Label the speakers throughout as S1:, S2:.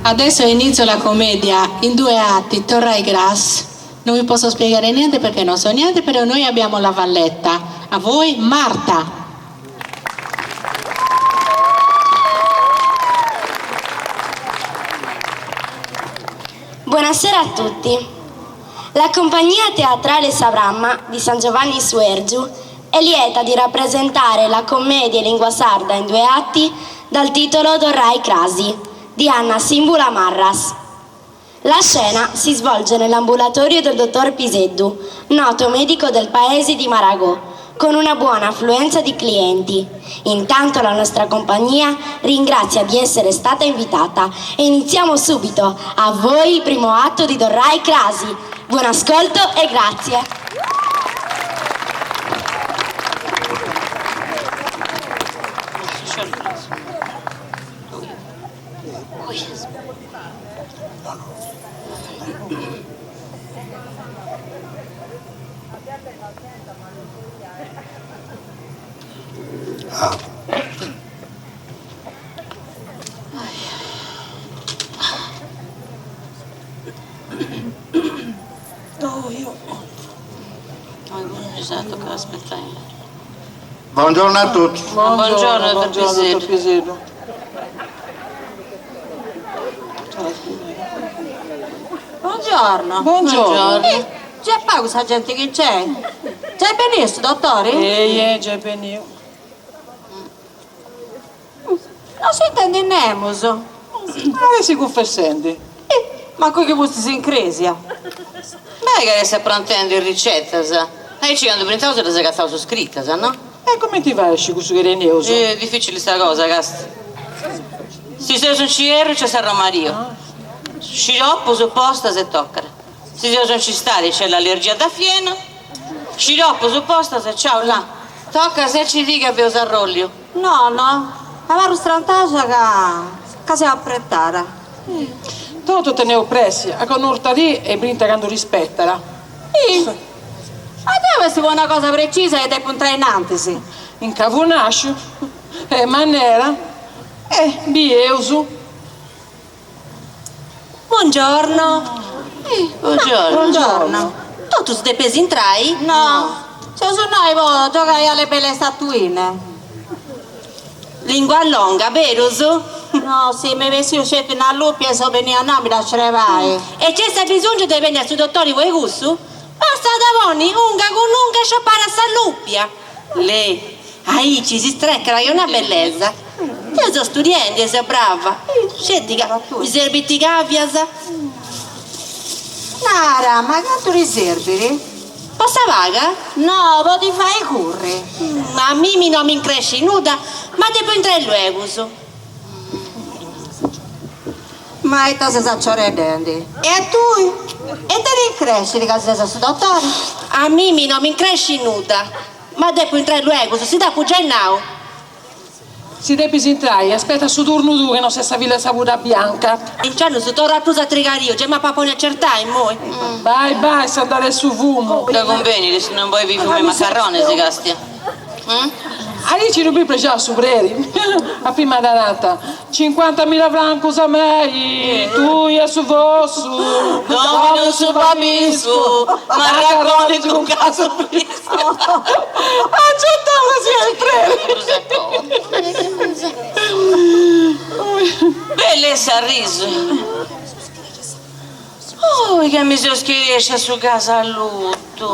S1: Adesso inizio la commedia in due atti, Torrai cras. Non vi posso spiegare niente perché non so niente, però noi abbiamo la valletta. A voi Marta.
S2: Buonasera a tutti. La compagnia teatrale Sa Pramma di San Giovanni Suergiu è lieta di rappresentare la commedia in lingua sarda in due atti dal titolo Torrai Crasi di Anna Simbula Marras. La scena si svolge nell'ambulatorio del dottor Piseddu, noto medico del paese di Maragò, con una buona affluenza di clienti. Intanto la nostra compagnia ringrazia di essere stata invitata e iniziamo subito. A voi il primo atto di Torrai Crasi. Buon ascolto e grazie.
S3: Buongiorno a tutti.
S4: Buongiorno, dottor Piseddu.
S5: Buongiorno.
S4: Buongiorno.
S5: Eh, C'è pagu sa genti chi nc'est? Giai beniu su dotori?
S4: Eje, giai beniu.
S5: Non si intendit nemus.
S4: Ma si cunfessendi.
S5: Eh, mancu chi fustis in cresia.
S6: Beh, ca est aprontendi is ricetas. Aici candu brintaus ddas agataus scritas, no?
S4: E comenti fait a scì cussu chi teneus?
S6: Est dificili sa cosa, casta. Si seus in s'ierru c'est s'arromariu. Sciroppu, suppostas e tocat. Si seus in s'istadi c'est l'allergia da fieno. Sciroppu, suppostas e ciao là. Toca se ci dica feus arrolliu.
S5: No, no, abarru strantaxa ca ca seu apretada.
S4: Totu teneus pressi, a connortadì e brinta candu rispettat.
S5: Ih! Ma deu est po una cosa precisa chi depu intrai innantis.
S4: In cavunasciu e manera e bieus.
S5: Buongiorno.
S6: Buongiorno.
S5: Buongiorno. Totus depeis intrai? No. Seus innoi po giogai alle belle statuine. Lingua longa, berus? No, si, m'est bessiu sceti una lupia e seu benia innoi a mi dda screvai. E nc'est abisongiu de benni a su dotori po cussu? Bastat a ponni unga cun unga e scioppare a sa lupia. Lei, aici si strecat che una bellesa. Deu seu studiendi e seu brava. Sceti ca mi serbint cavias. Nara, ma cantu ti serbit? Po sa paga? No, po ti fai curri. Ma a mimi no mi increscit nudda, ma depu intrai luegus. Ma ita ses acioreddendi? E a tui? Ita ti increscit ca ses a su dotori? A mimi no mi increscit nudda, ma depu intrai luegus, si dd'apu giai nau.
S4: Si depis intrai, aspetta su turnu tuu ca no ses sa filla 'e sa pudda bianca.
S5: Intzandus torra prus a trigariu, gei m'apu a ponni a certai immoi.
S4: Bai bai, s'andada 'e su fumu.
S6: Dda cumbenit, si non boi bi fumai macarronis, castia.
S4: Aici ddu bit prexau su predi, a prima dda nat, Cincuantamilla francus a mei, tui a su fossu,
S6: Dominu su pabiscu, macarronis cun casu friscu.
S4: Aciottau si est predi.
S6: Bell'e s'arrisu. Oi ca mi seu scherèscia su casu allutu!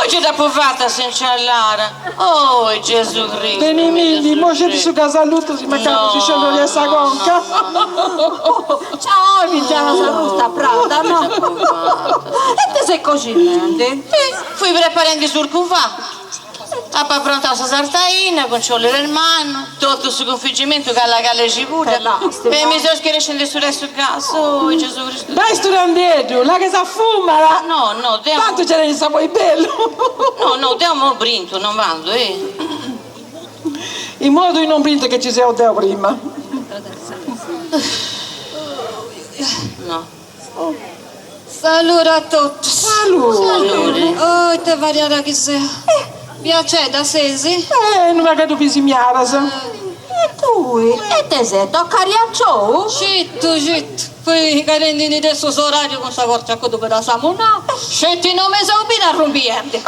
S6: Oi ce dd'apu fata a s'inciallara! Oi Gesù Cristu!
S4: Tenimindi, immoi sceti su casu allutu si mancàt si sciolliat sa conca!
S5: Ciao, oi mi giaras custa prata, no? E ite ses coxinendi?
S6: Fui preparendi s'urcuvà. Apu aprontau sa sartaina cun ciolli ermanu, totu su cunfigimentu calla calla e cibudda e mi seu scherescendi su restu casu, oi Gesù Cristu.
S4: Bai studandeddu, là che sa fumada!
S6: No, no, deu.
S4: Tantu nci tenit sabori bellu!
S6: No, no, deu immoi brintu, non bandu, eh.
S4: Immoi tui non brinti che ci seu deu prima.
S6: No.
S7: Saludu a totus.
S4: Saludi.
S7: Oh, ite fadiada chi seu. Biacedda sesi?
S4: Eh, unu pagheddu pisimiadas.
S5: E tui, e te se toccari a ciou?
S7: Cittu, cittu, poi carendindi de su sorariu cun sa corcia a coddu per samunau, sceti no mi seu bida arrumbiendi.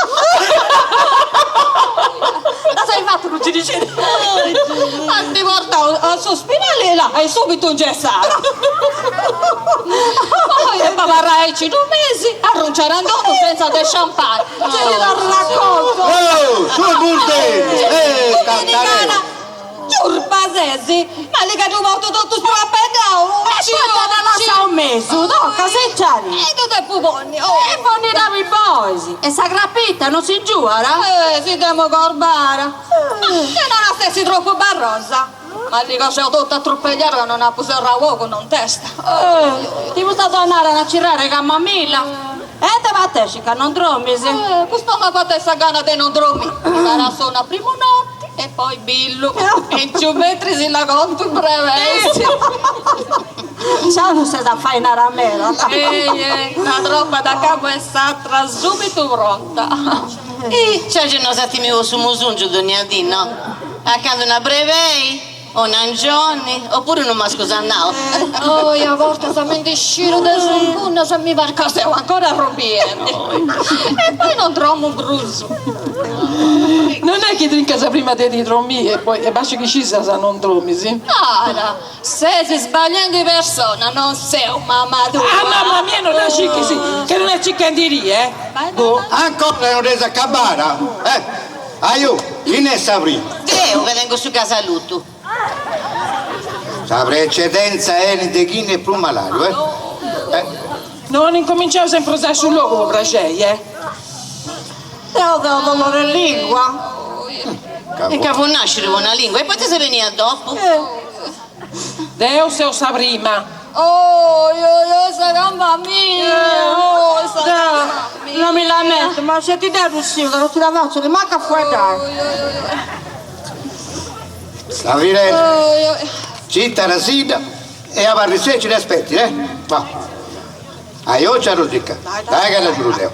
S5: Da sei fattu non ci dici.
S7: Ant portau a su spidali e là est subitu ingessada. Poi depu abarrai aici unu mesi, arrunciara in domu senza de champagne.
S5: Ci ti torru raccontu.
S3: Oh, su burdellu! Eh, Cantarella!
S7: Ciurpa sesi? Ma li ca ddu portu totu spruapeddau!
S5: E poi t'at lassau mesu, tocca, secciari!
S7: E ddu depu ponni, oh!
S5: E ponni-dda bois! E sa crapita non si giuara?
S7: Eh, si demu corbara! Ma che non as essi tropu barrosa? Ma li ca seu totu atrupegliada ca non apu serrau ogu non testa!
S5: Eh, ti posso donare una cirrara camomilla? E te patesci ca non dromis?
S7: Eh, custa m'at sa gana de non dromi! Mi sarà sonu a primu notti E poi billu, in su mentri si la contu brevesi.
S5: Già non ses a fai nara meda.
S7: Ei, ei, una tromba da capu e s'atra subitu pronta.
S6: Ih, c'è nos at timiu su musungiu dogna dì, no? A candu una brebei, o un'angioni, oppuru unu mascu sannau.
S7: Oi, a bortas mi ndi sciru de sungunnas e mi parit ca seu ancora arrumbiendi. E poi non dromu prus.
S4: Non è chi trincas prima de ti dromì e poi e basciu chi scisas non dromis?
S7: Nara, ses sbagliendi persona, non seu mama tua.
S4: Ah mamma mia non la circhis, che non è circhendirì eh.
S3: Boh. Ancora non dd'eis acabada? Eh, aiu, chini est sa prima?
S6: Deu, ca tengu su gas allutu.
S3: Sa precedenza 'enit de chini est prus malàdiu, eh.
S4: Non incominciaus a improsai su logu po praxei, eh.
S5: Deu tengu dolori 'e lingua.
S6: E ca fut nàscidu po una lingua, e poita ses benia dopu?
S4: Deu seu sa prima.
S7: Oi oi oi sa camba mia, oi sa camba mia.
S5: Non mi lamento, ma sceti deu ddu sciu ca non ci la faccio nemancu a fueddai.
S3: Sa Virella, citta Rasida e abarri sètzida e aspetti, eh? Va. Aiò cia Rosica, dai ca dd'agiudu deu.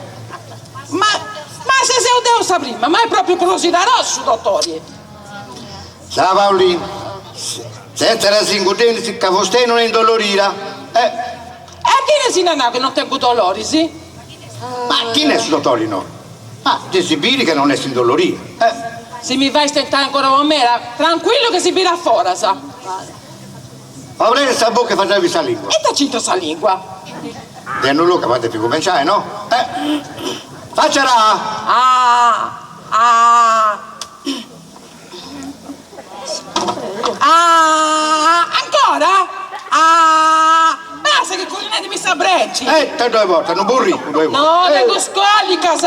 S4: Ma, ma se seu deu sa prima, ma est propriu crosidarosu, dottori.
S3: Sa Paulina, Sètzida s'inguddendisi ca vostei non est indolorida, eh?
S4: E chini si nd'at nau chi non tengu doloris?
S3: Ma chini est su dottori innoi? Ma gei si biri ca non est indolorida, eh?
S4: Si mi fais tentai ancora po meda, tranquillu chi si biri a foras.
S3: Obreri sa bucca e fai biri sa lingua.
S4: Ita c'intrat sa lingua?
S3: De unu logu depi cumenciai, no? Eh! Facciara!
S4: Ah! Ah! Ah! Ancora? Ah! Basta che currinetemi sa breci!
S3: Eh, te ddoi bortas, unu burricu ddoi
S4: bortas. No, tengu is còlicas!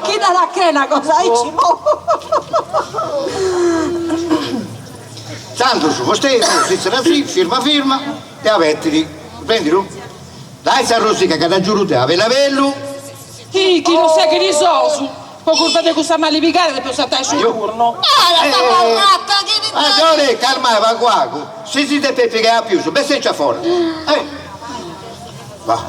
S5: Chi dat a crei una cosa aici, boh!
S3: Santu su vostei, si si, firma firma, e abettidi. Cumprendidu? Dai sa Rosica ca t'agiudu deu, a bellu a bellu.
S4: Chi, chi no seghet is ossu, po curpa de cussa mali pigada depeus sartai su turnu.
S7: Nara sa barraca chi ti
S3: Maggiore, calmai pagu pagu, si si depet pigai a pius, bessenci a foras. Eh. Va.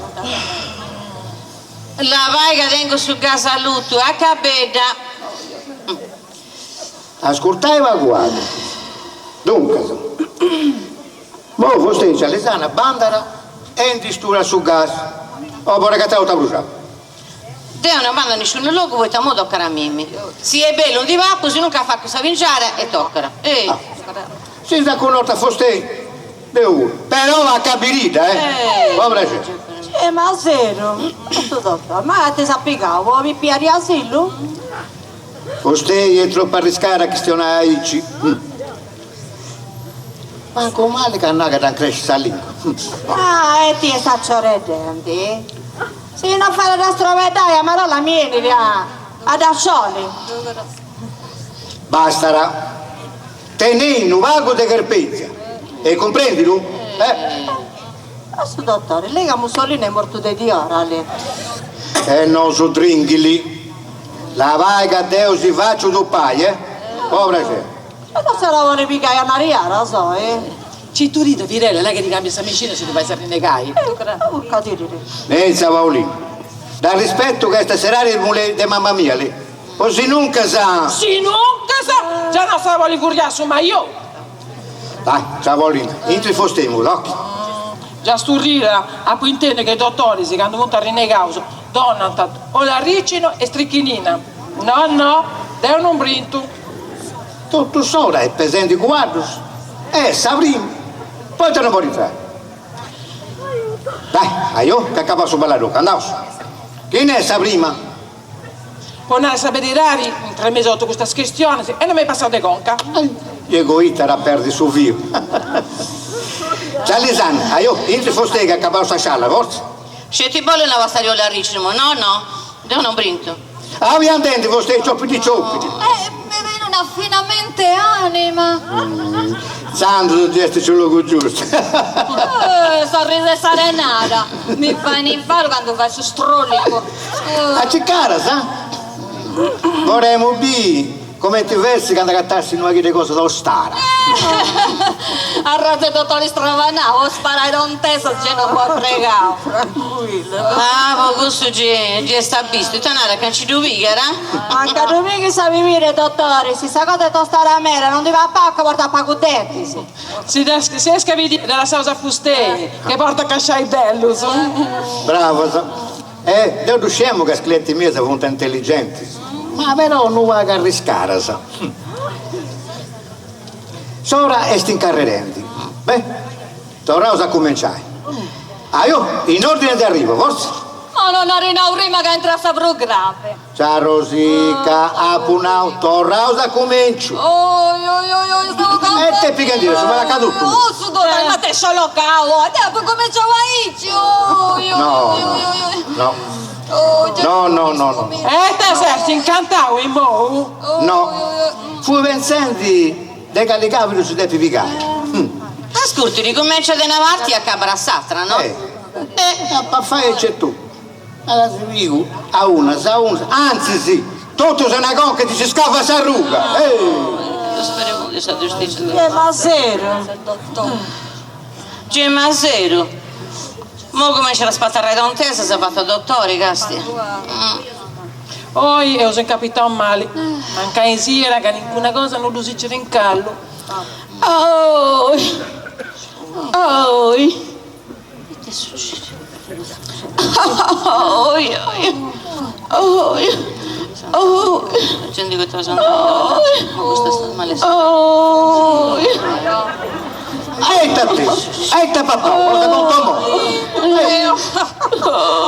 S6: Labai ca tengu su gas allutu a cabedda.
S3: Ascurtai pagu pagu. Duncas, imoi vostei Cialisana bandat e ndi studat su gas, o po dd'agatai totu abruxau.
S6: Deu no bandu a nisciunu logu poita imoi tocat a mimi. Si est bellu ndi papu, si nunca facu sa pingiara e tocat.
S3: Ehi. Si s'acunortat vostei, deu puru. Però a cabiridda, eh! Po praxeri.
S5: Eh ma seru, custu dottor, ma ite s'at pigau po pipia de asilu?
S3: Vostei est tropu arriscada a chistionai aici. Mancu mali ca nau ca dd'ancrescit sa lingua.
S5: Ah, e ti est acioreddendi? Si no fait a dda strobeddai, amarolla mi 'enit a a dda sciolli.
S3: Bastat. Tenei unu pagu de cherpèntzia. E cumprendidu? Eh?
S5: A su dottori, lei ca Mussolini est mortu de diora, lì.
S3: E no su dringhili. Labai ca deu si faciu tupai, eh? Po praxeri.
S5: E non se la voli pigai a nariara, soi?
S4: Citu ride, Virella, lei che ti cambia sa medicina si ti fai arrinnegai.
S5: Urca tiriri.
S3: Nenza Paolino, da rispetto che est s'erari de mamma mia, lì. O sinuncas.
S4: Sinuncas? Già non sa poli furriai su maiou.
S3: Dai, Ciavolina, intri fostei occhi.
S4: Già sturrida, apu intendiu ca is dotoris candu funt arrinnegaus donant ollu arricinu e strichinina. No, no, deu non brintu.
S3: Totu s'ora est pesendi cuaddus, est sa prima, poita non podit intrai? Dai, ajò, ca acabat su ballarucu, andaus. Chini est sa prima?
S4: Po nai sa beridadi, intre mesu totu custas chistionis, e non m'est passau de conca.
S3: Gei goita at a perdi su fiu. Ciallisan, ajò, intri fostei ca acabaus sa scialla, fortza.
S6: Sceti bollu una pastarioli arricinu, no no, deu non brintu.
S3: Aundi andendi fostei cioppidi cioppidi.
S7: E mi benit un'affinamento 'e anima.
S3: Intzandus gei est su logu giustu.
S7: Eh, s'arrisu 'e s'arenada. Mi fait un'infaru candu fait su strollicu.
S3: A cicaras, ah? Voremu biri Comenti fessi candu agatassi unu pagheddu de cosa tostara.
S7: Arratza 'e dotori stravanau, o sparai tontesas gei no b'at pregau.
S6: Ah, po cussu gei est abistu, ita narat ca nci ddu pigat?
S5: Anca ddu pighit sa pibira, dotori, si sa cosa est tostara meda non ndi papau ca portat pagu dentis.
S4: Si est ca bidia dda lassaus a fustei, ca portat casciais bellus.
S3: Bravas. Eh, deu ddu sciemu ca is clientis mias funt intelligentis, ma però unu pagu arriscaras. S'ora est incarrerendi. Beh, torraus a cumenciai. Ajò, in ordine de arrivu, fortza.
S7: Ma non ari nau prima ca intrat sa prus grave.
S3: Cia Rosica, apu nau, torraus a cumenciu.
S7: Oi, oi, oi, oi, stu
S3: E te pighendidda, su malacadutu.
S7: Oh, su dotori ma t'est sciolocau, oi, deu apu cumenciau aici, oi, oi, oi, oi, oi, oi.
S3: No, no, no, no, no.
S4: E te ses incantau immou?
S3: No, fui pentzendi de cali càbidu si depit pigai.
S6: Ascurti, cumenciat de una parti e acabat a s'atra, no?
S3: Eh, apa a fai aici etotu. Ddas pigu a unas a unas, antzis, totus a una conca e ti si scava sa ruga!
S5: Gei maseru!
S6: Gei maseru! Mo cumenciat a spatarrai tontesas at fatu dotori, castia.
S4: Oi eus incapitau mali, mancai siat calincuna cosa no ddu siccit in callu. Oi! Oi!
S6: Ite succedit? Oi, oi, oi, oi. Oi.
S3: Eita te, eita papau, cosa con tomò.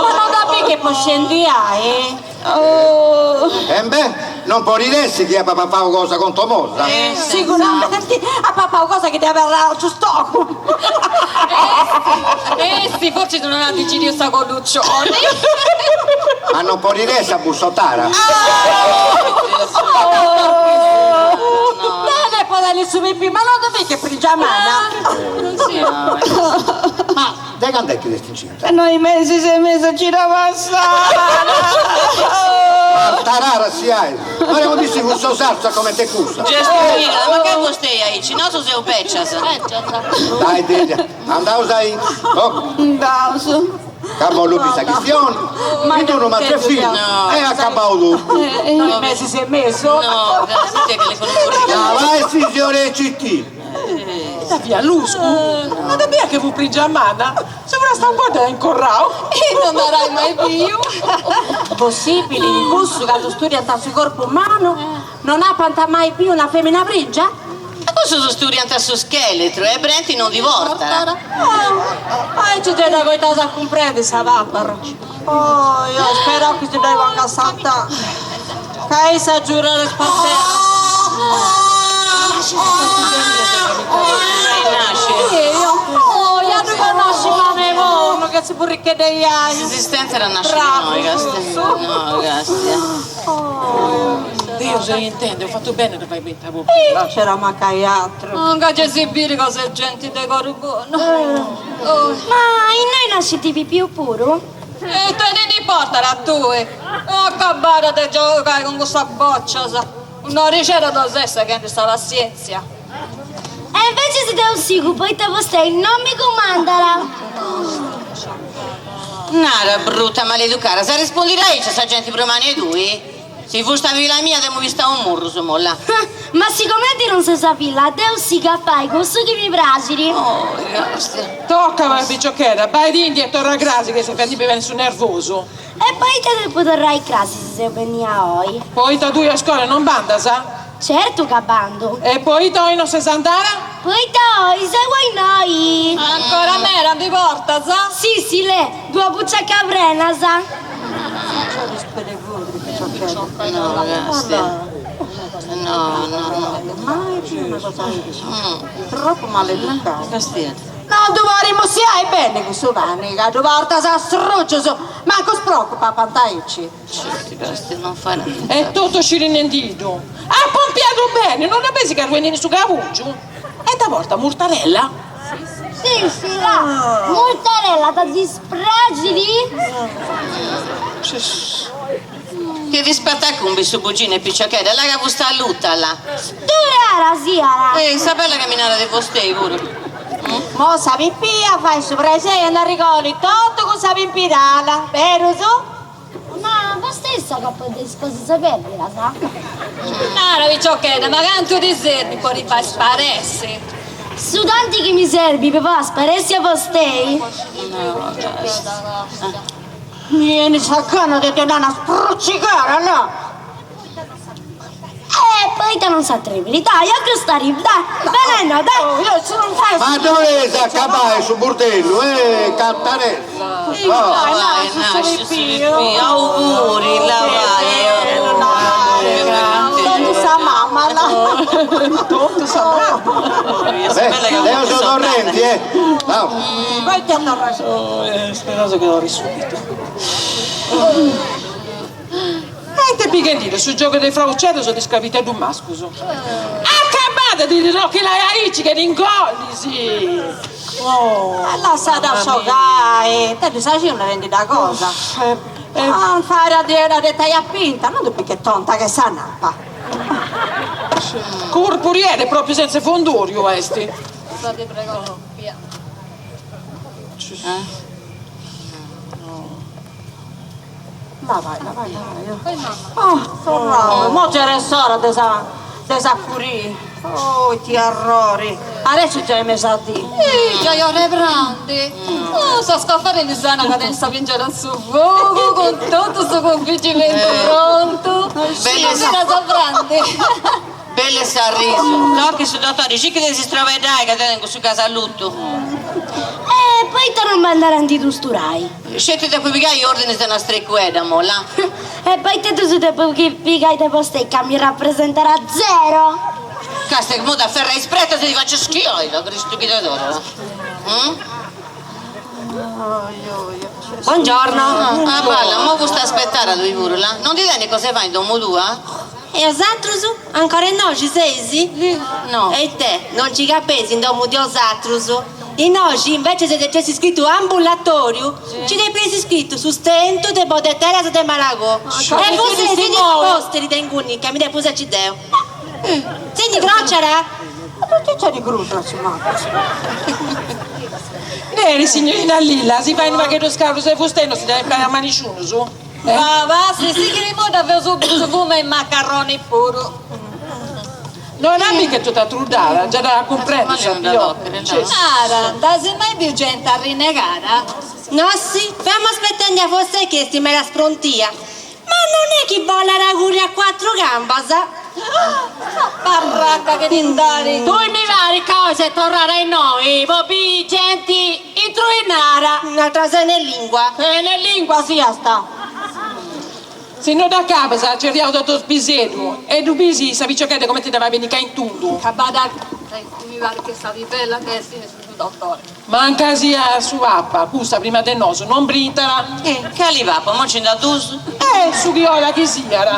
S5: Ma non da che po scendiai?
S3: Embè, non podit essi chi apa papau cosa contomosa?
S5: Siguramenti at papau cosa chi ddi aberrat su stogu.
S7: Eh si, fortzis non at digeriu sa colluccioni.
S3: Ma non podit essi a bussotara?
S5: Bene po tenni su pipiu, ma non ddu bit chi est pringia manna.
S3: Ma de cand'est chi est incinta?
S4: Noi mesis e mesu cida passada.
S3: Marta rara siais! Voremu biri si fut sosarza comente cussa.
S6: Gestumina, ma ca fostei aici, nosu seus becias.
S3: Dai Delia, andaus aintru, oh.
S4: Andaus.
S3: Ca bollu biri sa chistioni, mi ddu m'atru fillu e acabau totu.
S5: Noi mesis e mesu.
S6: No,
S3: Vai signore CT.
S4: Ita fiat luscu? Ma dda biat chi fut pringia manna? Su frastamboddeu at incorrau.
S7: E non dd'arai mai biu.
S5: Possibili chi cussus candu studiant su corpu umanu non apant mai biu una femina pringia?
S6: Ma cussus studiant su scheletru e brenti non ndi portant.
S5: Aici gei dda coitaus a cumprendi sa papara. Oh, speraus chi si ddoi pongat Sant'Anna, ca issa a giurai est partera. Oh, ja ddu connosci mama 'e bonu, che su burricheddu 'e jaju.
S6: S'esistenza era nasciri innoi, castia. No, castia.
S4: Deu seu intendi, eus fatu beni a ddu fai brintai po prima.
S5: C'era mancai atru.
S7: Anca gei si biri ca ses genti de coru bonu.
S2: Ma innoi nascit pipiu puru?
S7: E ite ti ndi importat a tui? Acabada de giogai cun cussas bocias. Un'orixedda dda ses seghendi sa passièntzia.
S2: E invecis deu sigu poita vostei non mi cumandat.
S6: Nara, bruta maleducara, s'arrespundit aici a sa genti prus manna 'e tui? Si fusta filla mia t'emu pistau a murrus, molla.
S2: Ma sigomenti non ses sa filla, deu sigu a fai cussu chi mi praxit.
S6: Oh, castia.
S4: Toca, piciochedda, baidindi e torra crasi che ses fendimi benni su nervosu.
S2: E poita depu torrai crasi si seu bennia oi?
S4: Poita tui a scola non bandas?
S2: Certu ca bandu.
S4: E poita oi non ses andada?
S2: Poita oi seu a innoi.
S7: Ancora meda ndi portas?
S2: Si, si le, duas buciacas prenas.
S6: No, castia. No, no, no.
S5: Troppu maleducau.
S6: Castia.
S5: Non ddu podis mussiai beni cussu pani, ca ddu portas a srucius, mancu is procus papant aici.
S4: E totu scirinendiddu. At pompiadu bene, non dda bisi ca arruendi in su cabùgiu? E dda portat murtarella?
S2: Si, si, la murtarella ta dispraxit?
S6: Che vi spatacumbi su buginu 'e piciochedda, là ca fusta alluta, là.
S2: Sturara siat!
S6: E sa bella caminada de vostei puru.
S5: Mo sa pipia fait su prexei e nd'arregollit totu cun sa pimpirala, berus?
S2: Ma vostei s'acapat de is cosas pèrdidas?
S7: Nara, piciochedda, ma cantu ti serbit po ti fai sparessi?
S2: Su tanti chi mi serbit po fai sparessi a vostei?
S5: Mi 'enit sa gana de ti 'onai una sprucigada, là!
S2: E poita non s'atrivit, dai, a cust'arribu, dai, benendo, dai!
S3: Ma ddo'est a acabai su burdellu, eh, Catarella!
S6: Vai, nasci su pipiu, auguri, là vai!
S5: Totu sa mamma, là!
S4: Totu sa mamma!
S3: Beh, deo so torrendi, eh! Ciao!
S5: Poita torras?
S4: Speraus chi torrit subitu. E ite pighendiddu su giogu de is frauceddos de is crabiteddos mascus? Acabada de ti rochilai aici che t'ingollis!
S5: Oh! Lassada giogai, tenit s'axiu narendi dda cosa. Non fai a ddi ghetai a pinta, non ddu pighit tonta che sa napa.
S4: Curpuriere propriu senza fundoriu est.
S5: La vai, la vai, la vai. Oh, torrau, mo già est s'ora de sa de sa curì. Oh, ite arrori. Adesso già è mesadì.
S7: Ih, giai ora 'e prandi. Oh, sa scofare di sana ca tenit sa pìngiara in su fogu cun totu su cunfigimentu prontu.
S6: Belle
S7: sa prandi.
S6: Belle s'arrisu. No chi su dottori circhit de si strobeddai ca tenit cussu gas allutu.
S2: E poita non bandara a ndi ddu sturai?
S6: Sceti depu pigai ordinis de una strecuedda, molla.
S2: E poita ddus depu pigai de vostei ca mi rappresentara zero?
S6: Casta chi muda ferra is pretas e ti faccio schioi, la Cristu chi t'adorat.
S5: Buongiorno.
S6: Ah, balla, mo custa aspettara tui puru, là. Non ti tenit cosa 'e fai in domu tua?
S5: E osatrus? Ancora innoxi seis?
S6: No.
S5: E ite, non ci capeis in domu de osatrus? Innoxi, invece de nc'essi scritu ambulatoriu, ci depit essi scritu sustentu de podeteras de Malagò. E vostei si ndi spostit de inguni ca mi depu setzi deu. Sindi crociara? Ma perché c'è di cruciara su Marcos?
S4: Neri, signorina Lilla, si fait unu pagheddu scarrus e fustei non si depit fai a nisciunus.
S7: Va va, si sighit imoi dda feus su fumu 'e macarroni puru.
S4: Non a mi che totu atruddada, già dda cumprendis sa pioca.
S7: Nara, nd'as mai biu genti arrinegada?
S5: Nossi, femus aspetendi a vostei chi est meda sprontia. Ma non est chi bollat curri a cuatru cambas?
S7: Sa barraca chi ti nd'at.
S1: Tui mi parit ca oi ses torrada innoi po biri genti intruinada.
S5: Un'atra sene lingua.
S1: Sene lingua siast.
S4: Si no dd'acabas, cerriaus dottor Piseddu e ddu bisi sa piciochedda comenti dda fait pinnicai in tundu.
S7: Acabada, mi parit chi sa pipella che est su dottore.
S4: Mancai siat su papa, custa prima de nosu non brintat.
S6: E cali papa, mo nci nd'at dus?
S4: E su chi 'olit chi siat.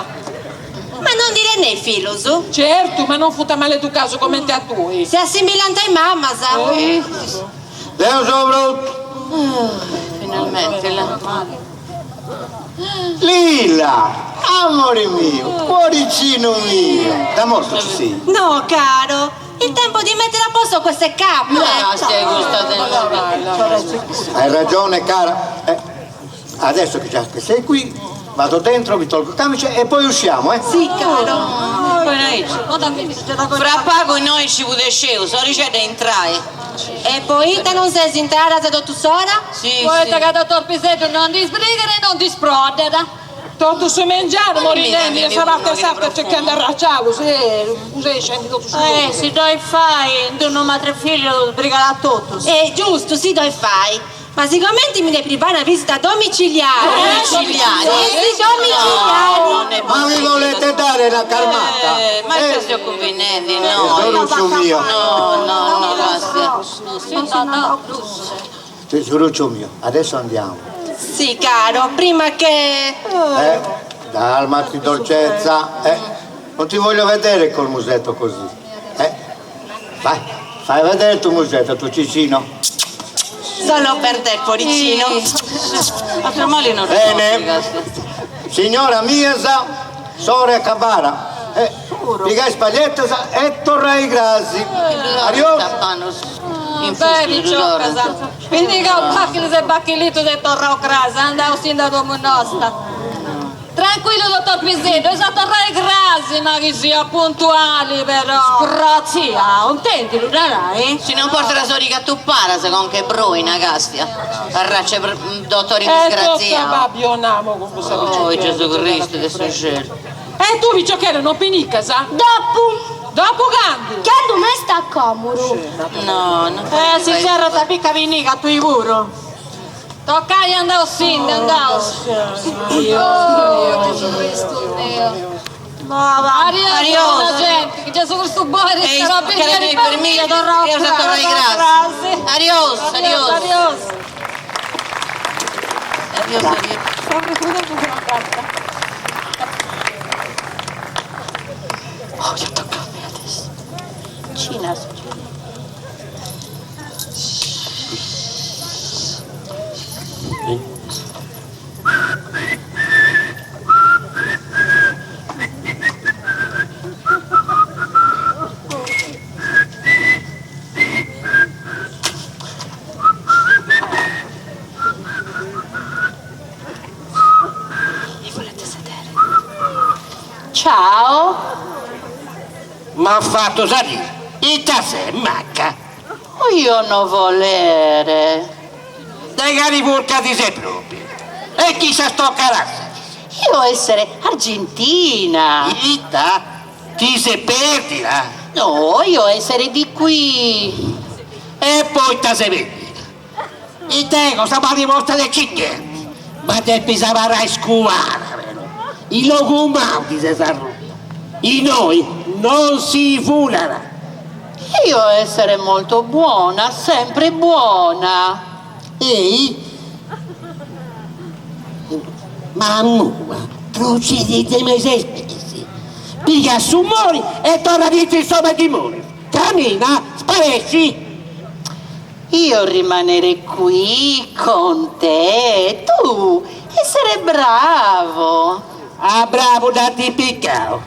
S5: Ma non ndi teneis fillus?
S4: Certu, ma non funt maleducaus comenti a tui.
S5: Si assimbillant a is mamas.
S3: Deu so prontu.
S6: Finalmente la.
S3: Lilla, amore mio, cuoricino mio, da morto ci sei?
S5: No, caro, il tempo di mettere a posto queste capre.
S6: No, stai gustando.
S3: Hai ragione, cara. Eh, adesso che già che sei qui, Vado dentro, mi tolgo il camice e poi usciamo, eh?
S5: Sì, caro.
S6: Fra pagu innoi nci pudesceus, orixedda intrai.
S5: E poita non ses intrada sa totu s'ora?
S6: Sì,
S7: Poita ca dottor Piseddu non nd'isbrigat e non nd'isproddat.
S4: Totu su mengianu morinendi de sa parti a s'atra circhendi arraciaus e usescendi totu su
S5: Eh, si ddoi fai in d'unu madre e fillu sbrigat a totus. Eh, giustu, si ddoi fai. Ma sigomenti mi depit fai una visita domiciliari.
S6: Domiciliari?
S5: Sì, domiciliari.
S3: Ma vi volete dare una calmata?
S6: Eh, ma ita seus cumbinendi, no.
S3: Tesorucciu mio.
S6: No, no, no, basta.
S3: Tesoruccio mio, adesso andiamo.
S5: Sì, caro, prima che...
S3: Eh, calmati dolcezza, eh. Non ti voglio vedere col musetto così. Eh, vai, fai vedere il tuo musetto, tuo cicino.
S5: Solo per te, cuoricino.
S6: Altro male non
S3: Bene. Signora miasa, sore cabara. Eh, pigai spagliettas e torrai grasi. Adios.
S7: Beni, cioccas. Pinigau bacchilis e bacchilitus e torrau cras, andaus in da domu nosta. Tranquillu dottor Piseddu, eus a torrai crasi, ma chi sia puntuali però.
S5: Sgrazia, intendilu narai?
S6: Si non porta la soriga tuppara, sa con che broina, castia. Arraccia dottori
S4: E tocca
S6: disgraziati.
S4: Babio namo con questa
S6: Oh, Gesù Cristo, de su cielo.
S4: E tu, picciocchero, non pinicas, ah?
S2: Dopu!
S4: Dopo candu!
S2: Candu m'est a còmuru.
S6: No, no.
S5: Eh, si serra ta picca vinica tui puru.
S7: Toccai andaus sindi, andaus. Oh, Gesù Cristo mio.
S5: No, va.
S7: Adios,
S6: Adios.
S7: buona gente, che Gesù Cristo buono,
S6: Ehi,
S7: sarà
S6: che le
S7: per
S6: mie
S7: me.
S6: permisse, io sono tornai grazie. Adios,
S7: Adios,
S6: adios.
S7: adios.
S6: Adios, adios.
S1: Oh, io tocca a me adesso. Cina, Mi volete sedere? Ciao.
S8: M'ha fatto salire. Ita se macca.
S1: Io non volere.
S8: Dai cani porca di sei proprio. E chi sa sto carasse?
S1: Io essere argentina.
S8: Ita ti se perdila.
S1: No, io essere di qui.
S8: E poi ta se perdila. E te cosa parli mostra le cicche? Ma te pisava scuara, vero? I logumauti se sarrubia. I noi non si fulara.
S1: Io essere molto buona, sempre buona.
S8: Ehi? Ma mua, procedi dei miei spesi. Piglia su mori e torna dietro insomma di mori. Cammina, sparesci.
S1: Io rimanere qui con te, tu essere bravo.
S8: Ah, bravo, da ti piccao.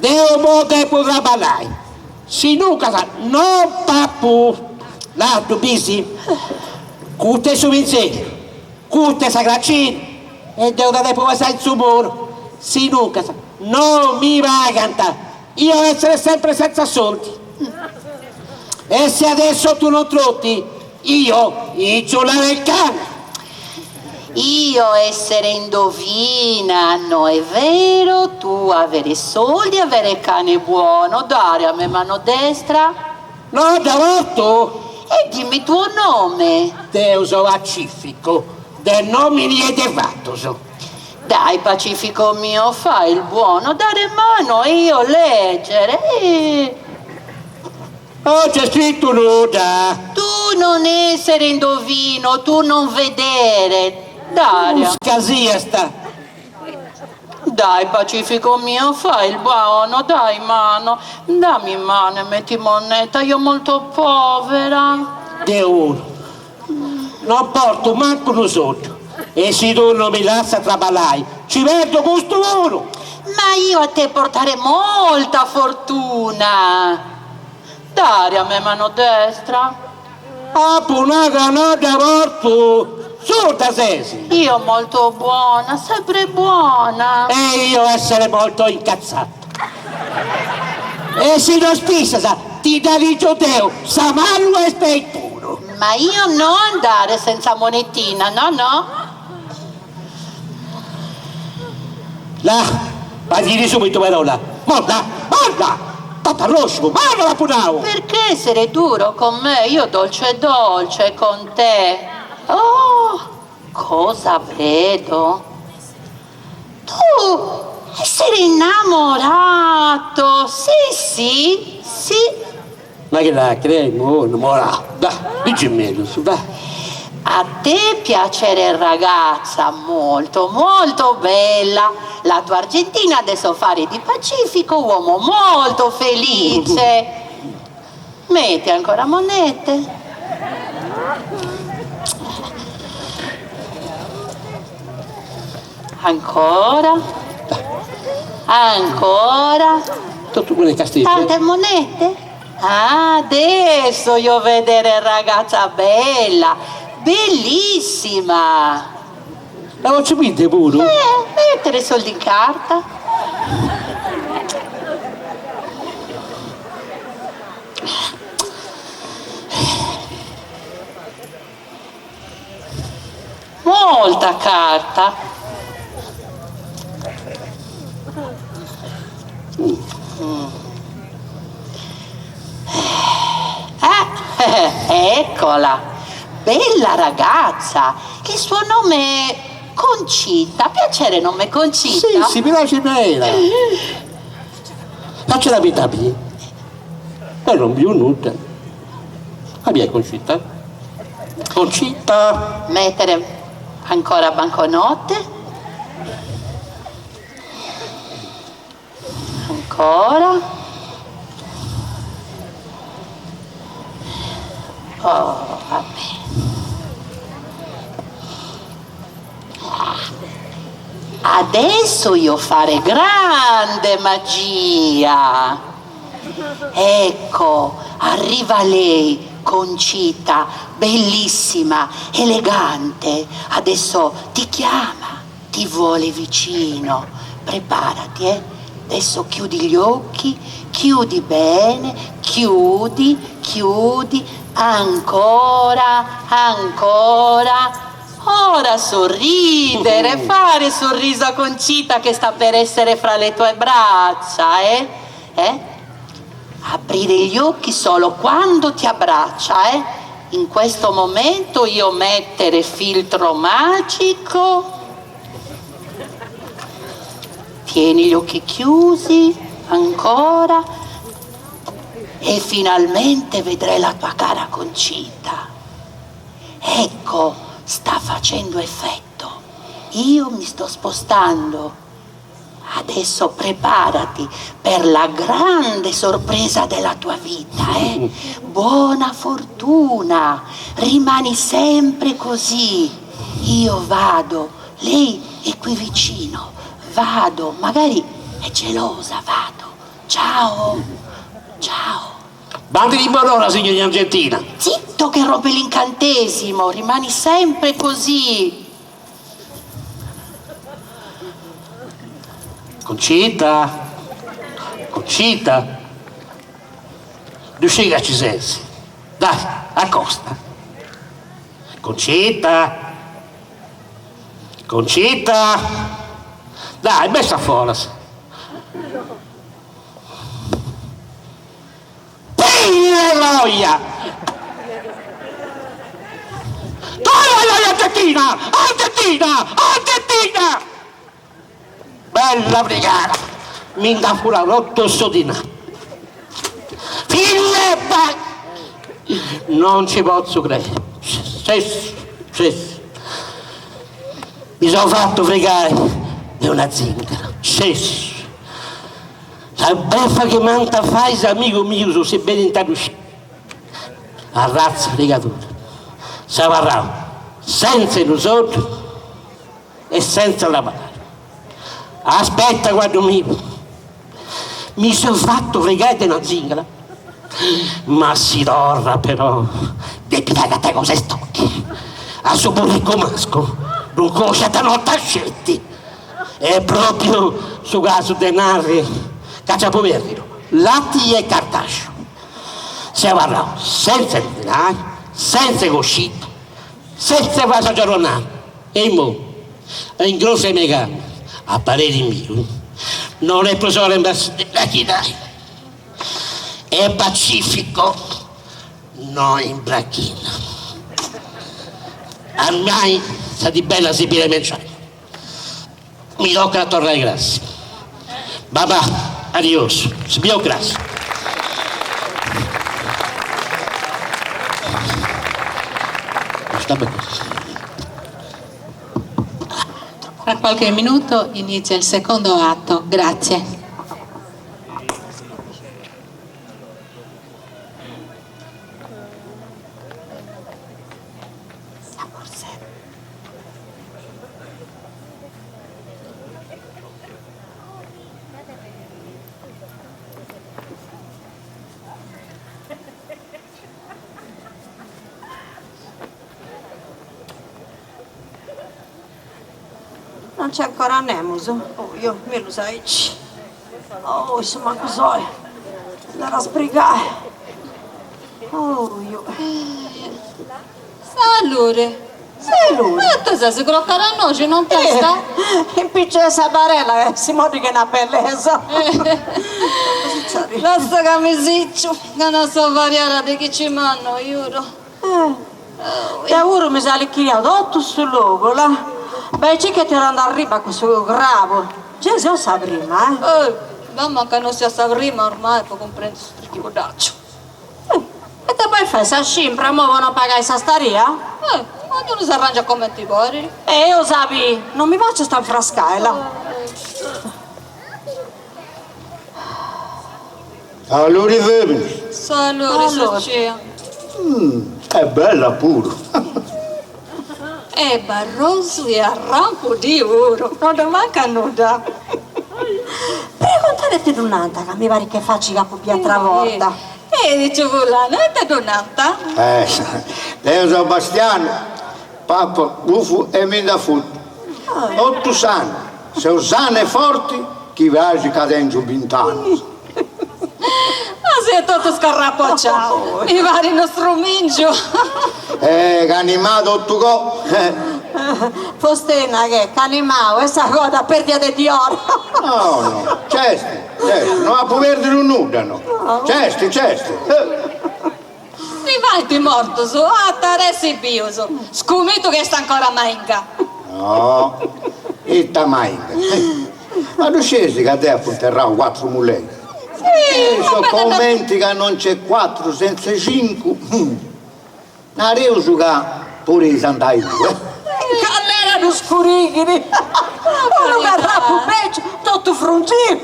S8: Deo mo devo traballare. Sinuca, non papù. L'altro bisi. Cute su pensiero. Cute sa gracina. E devo da devo passare il suo muro. Sinuca, non mi va a cantare. Io essere sempre senza soldi. E se adesso tu non trotti, io inciolare il cane.
S1: Io essere indovina, no è vero, tu avere soldi, avere cane buono, dare a me mano destra
S8: No, da morto.
S1: e dimmi tuo nome.
S8: Deus pacifico, del nome niente fatto. so.
S1: Dai, Pacifico mio, fai il buono, dare mano e io leggere. E...
S8: Oh, c'è scritto nuda.
S1: Tu non essere indovino, tu non vedere. Daria.
S8: Scasia sta.
S1: Dai, Pacifico mio, fai il buono, dai mano, dammi mano e metti moneta, io molto povera.
S8: Deo uno. Non porto manco un soldo. E se tu non mi lascia traballare, ci perdo questo muro.
S1: Ma io a te portare molta fortuna. Dare a me mano destra.
S8: Apo una canata morto. Surda ses?
S1: Io molto buona, sempre buona.
S8: E io essere molto incazzato. E si no spissas, ti dda ligio deo, sa manu e is peis puru.
S1: Ma io no andare senza monetina, no no.
S8: Là, partiri subito però là. Molla, molla! Paparrosciu, molla l'apu nau!
S1: Perché essere duro con me? Io dolce dolce con te. Oh, cosa vedo? Tu essere innamorato, sì sì, sì.
S8: Ma che la cremo, innamorau, dai, dici mellus, dai.
S1: A te piacere ragazza molto molto bella, la tua Argentina adesso fare di Pacifico uomo molto felice. Metti ancora monete. Ancora. Ancora.
S8: Totu cun Casteddu.
S1: Tante monete? Ah, adesso io vedere ragazza bella, bellissima.
S8: La voce bide puru?
S1: Eh, mettere soldi in carta. Molta carta. Eh, eccola, bella ragazza. Il suo nome è Concita. Piacere nome Concita?
S8: Sì, sì, mi piace meda. Faccia la vita mia. E non biu nudda. A mia Concita. Concita.
S1: Mettere ancora banconote. Ancora. Oh, va bene. Adesso io fare grande magia. Ecco, arriva lei, Concita, bellissima, elegante. Adesso ti chiama, ti vuole vicino. Preparati, eh. Adesso chiudi gli occhi, chiudi bene, chiudi, chiudi, ancora, ancora. Ora sorridere, fare sorriso a Concita che sta per essere fra le tue braccia, eh? Eh? Aprire gli occhi solo quando ti abbraccia, eh? In questo momento io mettere filtro magico. Tieni gli occhi chiusi, ancora. E finalmente vedrai la tua cara Concita. Ecco, sta facendo effetto. Io mi sto spostando. Adesso preparati per la grande sorpresa della tua vita, eh? Buona fortuna, rimani sempre così. Io vado, lei è qui vicino. Vado, magari è gelosa, vado. Ciao, ciao.
S8: Bandi di buon'ora, signorina Argentina.
S1: Zitto che rompe l'incantesimo, rimani sempre così.
S8: Concita, Concita, ddu ci ses. Dai, accosta. Concita, Concita, dai, bessa a foras. Pilleloia! Dai, Argentina! Argentina! Argentina! Bella brigata! Mi nd'at furau totu su dinari. Fill'e Non ci potzu crei. Cessu, cessu. Mi so fattu frigai de una zingara. Cessu. Sa befa chi m'ant a fai is amigus mius si benint a ddu sciri. Arratza frigadura. Seu abarrau sentza 'e unu soddu e sentza traballai. Aspetta cuaddu miu. Mi seu fatu frigai de una zingara. Ma si torrat però depit agatai cosa 'e stocchi. su burricu mascu ddu cosciat a nota sceti. Est propriu su casu de narri ca nci apu perdidu lati e cartasciu. Seu abarrau senza de dinai, senza 'e coscita, senza 'e fai sa giorronada e immoi, ingrossu 'e megama, a pareri miu, non est prus ora de imbrachinai. È pacifico, no imbrachina. A mei sa dì bella si biri a mengianu. Mi tocat a torrai cras. Babà, adiosu, si biu cras.
S1: Tra qualche minuto inizia il secondo atto. Grazie.
S5: Non nc'est ancora nemus? Oh, io mellus aici. Oh, su mancu soi. Andare a sbrigai. Oh, io.
S7: Salure.
S5: Salure.
S7: Ma te ses crocada a noxi, non testa?
S5: In picciu 'e sa barella si mòddiga una bellesa.
S7: Lassa ca mi sicciu, ca non so variada de chi ci manno, juro.
S5: Deu puru mi seu allichiriau totu su logu, là. Beh, circa 'e torrandi arriba cussu crabu. Gei seu sa prima, eh.
S7: Ma manca non sia sa prima ormai po cumprendi su trichibuddacciu.
S5: E ita poi fai sa scimpra mo po non pagai sa staria?
S7: Eh, ognunu s'arrangiat comenti podit.
S5: E eo sabi, non mi faciast infrascai, là.
S3: Saluri feminis.
S7: Saluri Sucia.
S3: È bella puru.
S7: È barrosu e arrampu di puru, non ddu mancat nudda.
S5: Pregontade ite ddu nant ca mi parit che faci c'apu biu atra borta.
S7: E diciu fulanu, ite ddu nant?
S3: Eh, deo so Bastianu, papo bufu e mi nd'afutu. Totu s'annu, seu sanu e forti chi praxit ca tengiu bint'annus.
S7: Ma si est totu scarrapociau, mi parit unu strumingiu.
S3: Eh, c'animau totu co.
S5: Fostena che c'animau e sa coda perdia de diora.
S3: No, no, nc'est, nc'est, no apu perdidu nudda, no. Nc'est, nc'est.
S7: Si faint mortus, ant a essi bius. Scumitu chi est ancora mainga.
S3: No, ita mainga. Ma ddu sciesi ca deu apu interrau cuatru mulleris? So comenti ca non nc'est cuatru senza cincu. Nareus ca podis andai tui.
S5: Callera ddu scurighit! Unu carrapu beciu, totu frungiu!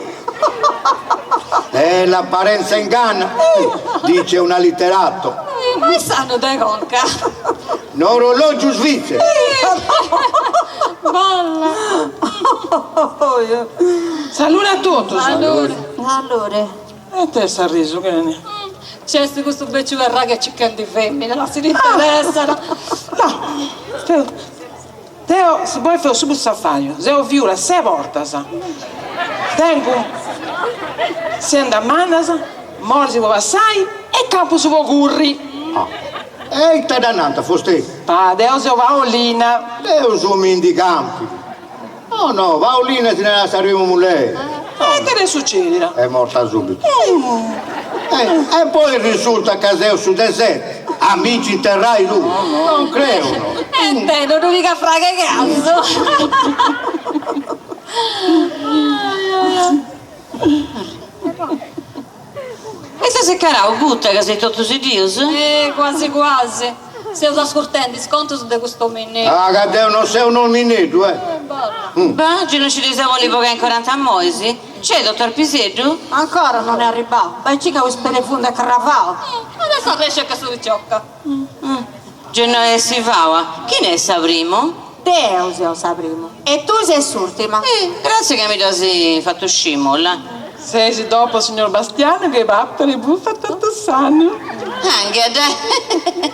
S3: E l'apparenza inganna, dice un allitterato.
S7: Ma est sanu de conca.
S3: N'orologiu svizzero.
S7: Balla!
S4: Salure a totus!
S7: Salure!
S5: Salure!
S4: E ite est s'arrisu chene?
S7: Nc'est custu beciu perra chi est circhendi femina, no si l'interessat.
S4: No, deo si bois faeus subitu s'afàriu, seu viuda ses bortas, tengu siendas mannas, moris po passai e campus po curri.
S3: E ita dda nant fostei?
S4: Pa, deo seu Paolina.
S3: Deu seu Mindi Campidu. No, no, Paolina si narat sa primu mulleri.
S4: E ite dd'est sucedida?
S3: Est morta subitu. E poi risultat ca seu su de seti a mi nci interrai tui. Non creu, no.
S7: E te non ddu pigat fraga 'e casu.
S6: E s'est carau gutta ca seis totus dius?
S7: Eh, quasi quasi. Seus ascurtendi is contus de cust'omineddu.
S3: Ah, ca deu non seu un'omineddu, eh!
S6: Bah, gi non ci ddis a bolli bogai ancora anta mois? Nc'est, dottor Piseddu?
S5: Ancora non est arribau. Bai cica cun is telefundu est cravau.
S7: Adesso arresce che su piciocca.
S6: Gi no est faua. Chini est sa primu?
S5: Deu seu sa primu. E tui ses s'urtima.
S6: Gratzie ca mi ddu as fatu sciri, molla.
S4: Sesi dopo signor Bastiano che pappari buffa tutto sanu.
S6: Anche dai.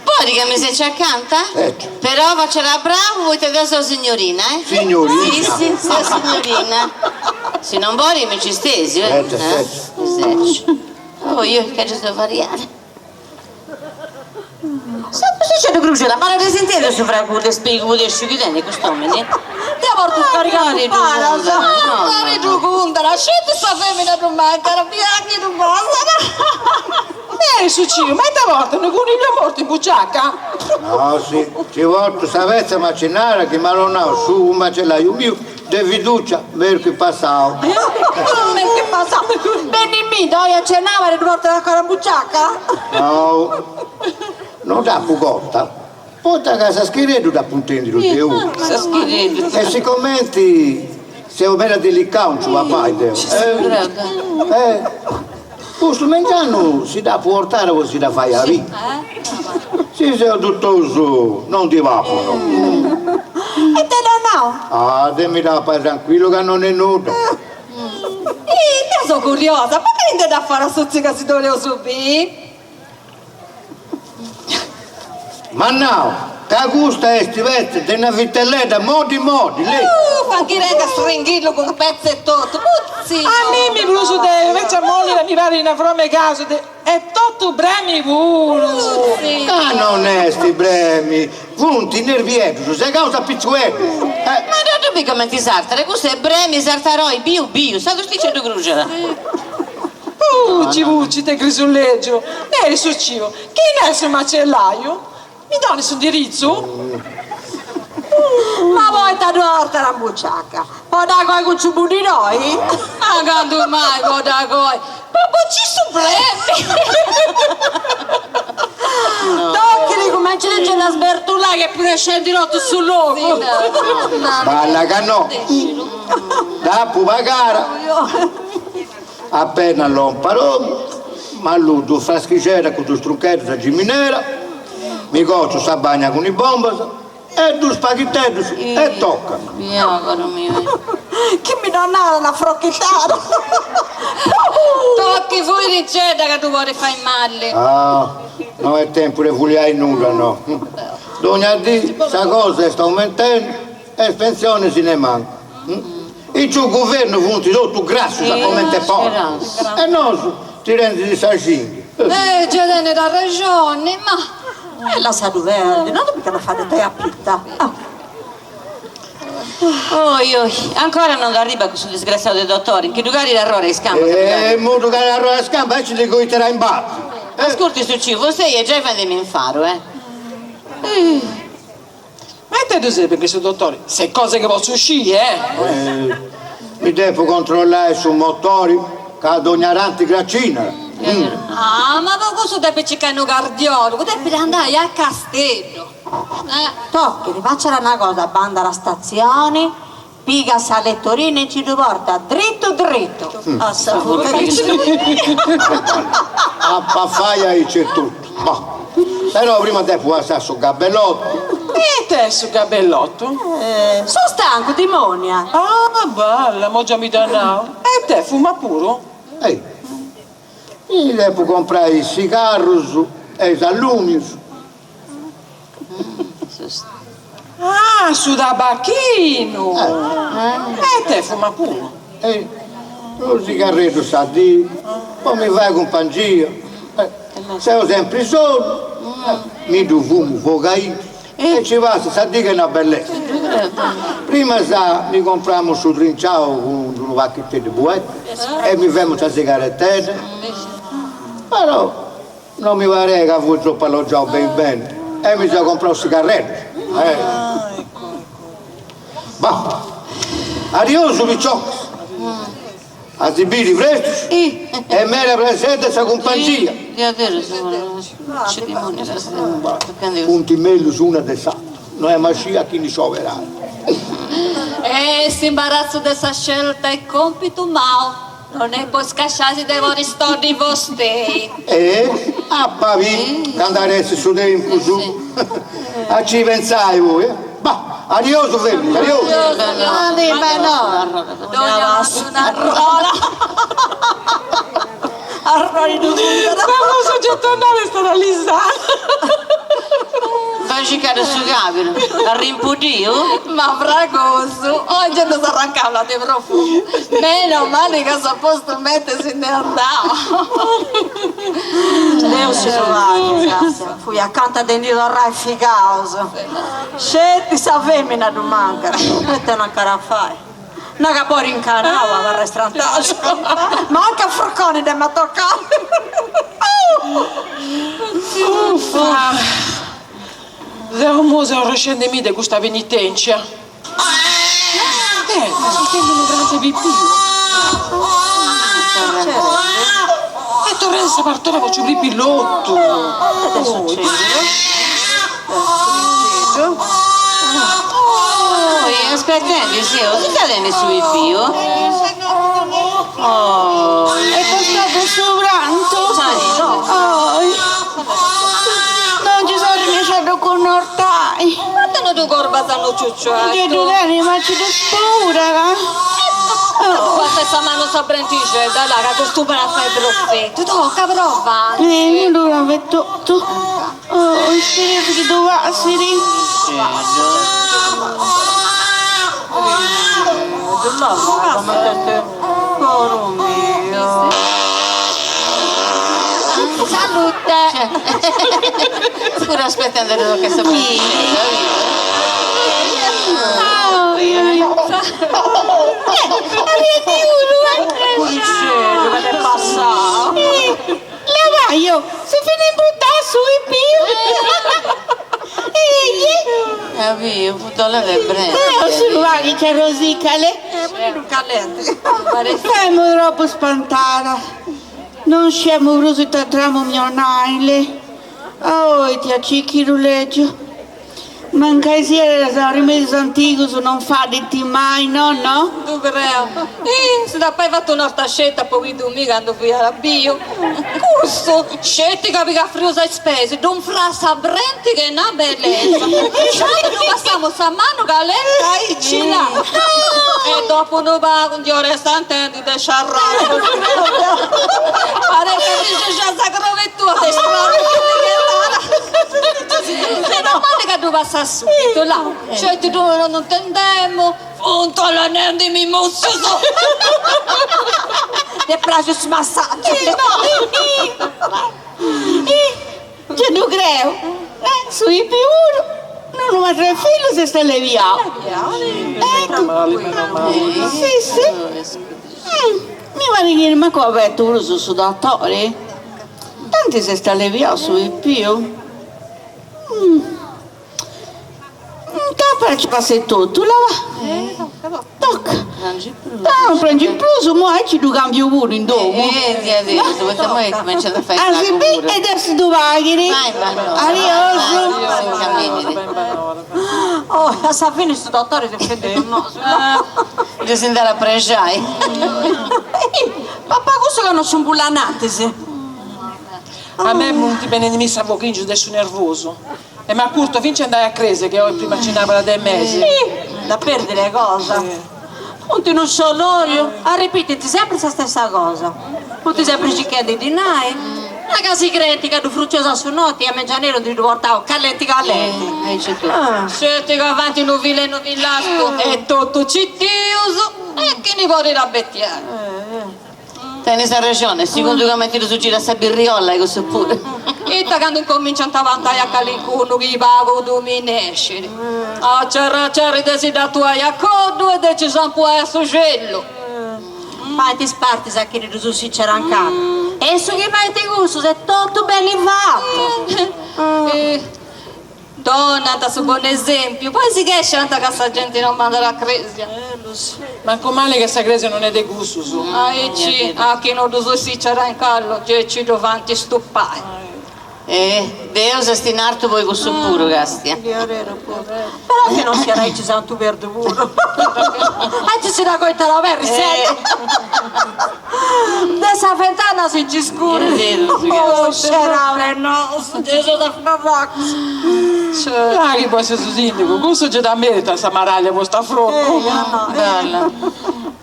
S6: Poi che mi sei accanto?
S3: Certo.
S6: Però faccia bravo, voi te so signorina, eh?
S3: Signorina?
S6: Sì, sì, sì, signorina. Se non vuoi mi ci stesi, eh?
S3: Certo, certo.
S6: Mi seccio. Oh, io che ci sto variare. Sa cosa c'è da cruce? La parola di sentire su fra cui spiego di sciuchidene quest'uomini.
S5: Ti porto scaricato
S6: Cari
S5: para.
S6: giù, no,
S7: Cari giù, la scelta sta femmina non manca, la bianchi non basta.
S4: Eh, Succio, ma te volta un coniglio morto in bugiacca?
S3: No, sì, ci volta sapezza macinare che malonao su un macellaio mio de fiducia mercoledì passato.
S5: Che passa? Beni mi, dai a cenare e porta la cara bugiacca?
S3: No, non da pugotta. Porta a casa schiretto da puntendilo di uno.
S6: Sa schiretto.
S3: E siccome ti sei bella delicato, non ci va mai, Deo. Eh, eh, questo mangiano si da portare o si da fare a vita. Sì, sei dottoso, non ti va no.
S5: E te la no?
S3: Ah, dimmi da fare tranquillo che non è nudo.
S5: E te sono curiosa, ma che ne da fare a sozzica si dovevo subire?
S3: Ma no, che gusta è sti veste di una vitelletta, modi modi, lì.
S5: Fa anche rega stringhillo con pezzetto, puzzi.
S4: A me mi brucio de, invece a moglie mi pare una frome caso de, è tutto bremi puro.
S3: Ah, non è sti bremi, punti nervietti, sei causa picciuetti. Eh,
S6: Ma non tu mica metti sartare, questo è bremi, sartaroi, biu biu, sa tu c'è tu crucera.
S4: Pucci, pucci, te grisulleggio. Neri succio, chi ne è sul macellaio? Mi doni su indirizzo?
S5: Ma voi ta dorta la buciacca. Poi da coi con cibo di noi?
S7: Ma quando mai, da coi? Proprio ci su bremi.
S5: Tocchi di comincia a leggere la sbertulla che pure scendi rotto sul logo.
S3: balla che no. Dopo pagare, appena l'omparò, ma lui due fraschicera con due strucchetti da giminera, mi coccio sa bagna con i bombas e due spaghettetti e tocca.
S6: Piacolo mio.
S5: Che mi dà una frocchettata.
S7: Tocchi voi ricetta che tu vuoi fare male.
S3: Ah, non è tempo di fuliare nulla, no. Dogna di, sta cosa sta aumentando e pensione se ne manca. Il suo governo funti tutto grasso, sa come te porta. E noi ti rendi di sacinghi.
S7: Eh, già ne da ragione, ma...
S5: E la sa verde, non mica lo fate te a pitta. Ah.
S6: Oh, io ancora non arriva questo disgraziato del dottore, in che luoghi l'errore scampa.
S3: E molto che l'errore scampa e ci dico in basso.
S6: Ascolti, Succi, voi è già fatemi in faro, eh.
S4: Ma te tu sai perché dottore, se cose che posso uscire, eh?
S3: eh mi devo controllare su motori che ad ogni aranti gracina.
S7: Mm. Ah, ma cosa deve cercare un cardiologo? Deve andare a castello.
S5: Eh. Tocchi, faccia una cosa, banda alla stazione, piga sa lettorina e ci porta dritto dritto.
S3: Mm.
S5: A
S3: A paffaia c'è tutto. Ma. Però prima devo passare su gabellotto.
S4: E te su gabellotto?
S5: Eh, sono stanco, dimonia.
S4: Ah, bella, mo già mi dannavo. E te fuma pure?
S3: Ehi, mi devo comprare i sigarros e i salumi.
S4: Ah, su tabacchino! Eh. E te fuma pure?
S3: Eh, lo sigarretto sa di, poi mi fai compagnia. Eh, sei sempre solo, eh, mi do fumo focaino e ci passa, sa di che è una bellezza. Prima sa, mi compriamo su trinciao con un pacchetto di buette e mi fermo la sigarettetta. Però non mi pare che fu troppo alloggiato ben bene e mi sono comprato un sigaretto. Eh. Bah, adioso picciocchi. A Sibiri presto e me la presente sa compagnia. Punti meglio su una del Non è magia chi ne scioverà.
S7: E si imbarazzo dessa scelta è compito mao. Non è poi scasciarsi devo ristorni vostri.
S3: E a pavi, andare su tempo su. A ci pensai voi, eh? Bah, Adiosu feminas, adiosu.
S1: Andi benora.
S5: Un'arrola. Arroli du
S4: La cosa gettonale è stata lisata.
S6: Fascicare su cabilu, arrimpudiu.
S7: Ma fragosu, oggi non si arrancava di profumo. Meno male che sono posto mette si ne andava.
S5: Deus ti giovani, fui accanto a Denilo torrai figaus. Scetti sa femmina du manca, e te non cara fai. No che poi rincanava per restrantaggio. Ma anche a Fruccone ne toccato.
S4: Uffa. Deo mose arrescendemi de custa penitenzia. Eh, sto unu grande pipiu. E torrende sa partora po su pipilottu.
S6: Oi, aspettende, seu, si cadende su pipiu? Oh,
S9: È passato su pranto. Oh. Non ci sono riuscito con ortai.
S7: Ma te non tu corba sanno ciucciato.
S9: Che tu vieni, ma ci dispura,
S7: Con la stessa mano sa brentisce, da là, che questo per fare profetto. Tocca, prova.
S9: Eh, allora metto tu. Oh, spero che dovessi.
S5: Coro mio.
S1: Salute.
S6: Pure aspettando che sta
S5: Cuoricino, che è passato?
S9: Lavaio, si fine buttare sui più.
S6: Eh, buttola del brand.
S9: Eh, sono che c'è rosicale. Siamo troppo spantata. Non siamo brusi tra tramo mio naile. Oh, ti acicchi ruleggio. Manca sia rimedi antichi non fa di ti mai, no, no?
S7: Tu creo. Eh, se da poi fatto un'altra scelta, poi tu mica ando qui alla bio. Custo, scetti che mica friosa e spese, don fra sabrenti che è una bellezza. Quando noi passiamo sa mano calenta e ci là. E dopo noi va un dio restante di sciarrare. Pare che dice già sa crovettua, te Meno male che tu passa subito là. Cioè tu non intendemmo. Punto alla nendi mi muzzo.
S5: Ti piace il massaggio?
S9: C'è non creo. Eh, sui più non ho tre figli se sta le via. Ecco. Sì, sì. Mi pare che ma qua aperto uno su su dottore. Tanti se sta le via sui più. Tappa ci passa tutto, là va. Tocca. Ah, non prendi più, su mo ci tu cambio pure in dopo.
S6: Eh, ti adesso, perché poi hai cominciato a fare
S9: Ah,
S6: il
S9: sì,
S6: sacco pure.
S9: e adesso tu paghi.
S6: Vai, ma no.
S9: Adioso.
S6: Cammini.
S5: Oh, a sa fine sto dottore si prende il naso.
S6: Bisogna andare a pregiare.
S5: Papà, questo che non sono bullanate, sì.
S4: A me non ti bene di mi stavo cringe adesso nervoso. E mi curto finché andai a Crese che ho prima cenava da dei mesi.
S5: Da perdere cosa? Punti in un solorio, a ripeterti sempre la stessa cosa. Punti sempre ci chiedi di nai. La casa critica du frucciosa su notti a mangiare di portavo calenti calenti.
S6: E c'è tu.
S7: Scetti che avanti non vileno villasco e tutto cittioso e che ne vuole la bettiare.
S6: Tieni sa ragione, secondo che metti su gira sa birriola e questo pure.
S7: E quando incomincia a vantare a calincuno che vago dominesce. A c'era c'era desi da tua a codo e deciso un po' a suggello.
S5: Ma ti sparti sa che tu si c'era anche. E su che mai ti gusto, se tutto bene fatto.
S7: Eh, Donna, ta su buon esempio. Poi si che esce che questa gente non manda la cresia.
S4: Manco male che sta Crese non è de gusto su.
S7: Ah, e ci, a chi non lo si c'era in callo, che ci davanti stupai.
S6: Eh, Deus è in arto voi questo puro, Gastia.
S5: Però che non si era ci santo verde puro.
S7: Aici si dda coitat a aberri, sena. De sa fentana si nci scurrit. Oh, sceraure nosu, Gesù de Fravax.
S4: Dai chi po essi su sindigu, cussu ge dda meritat sa maraglia posta a frocu.
S6: Bella.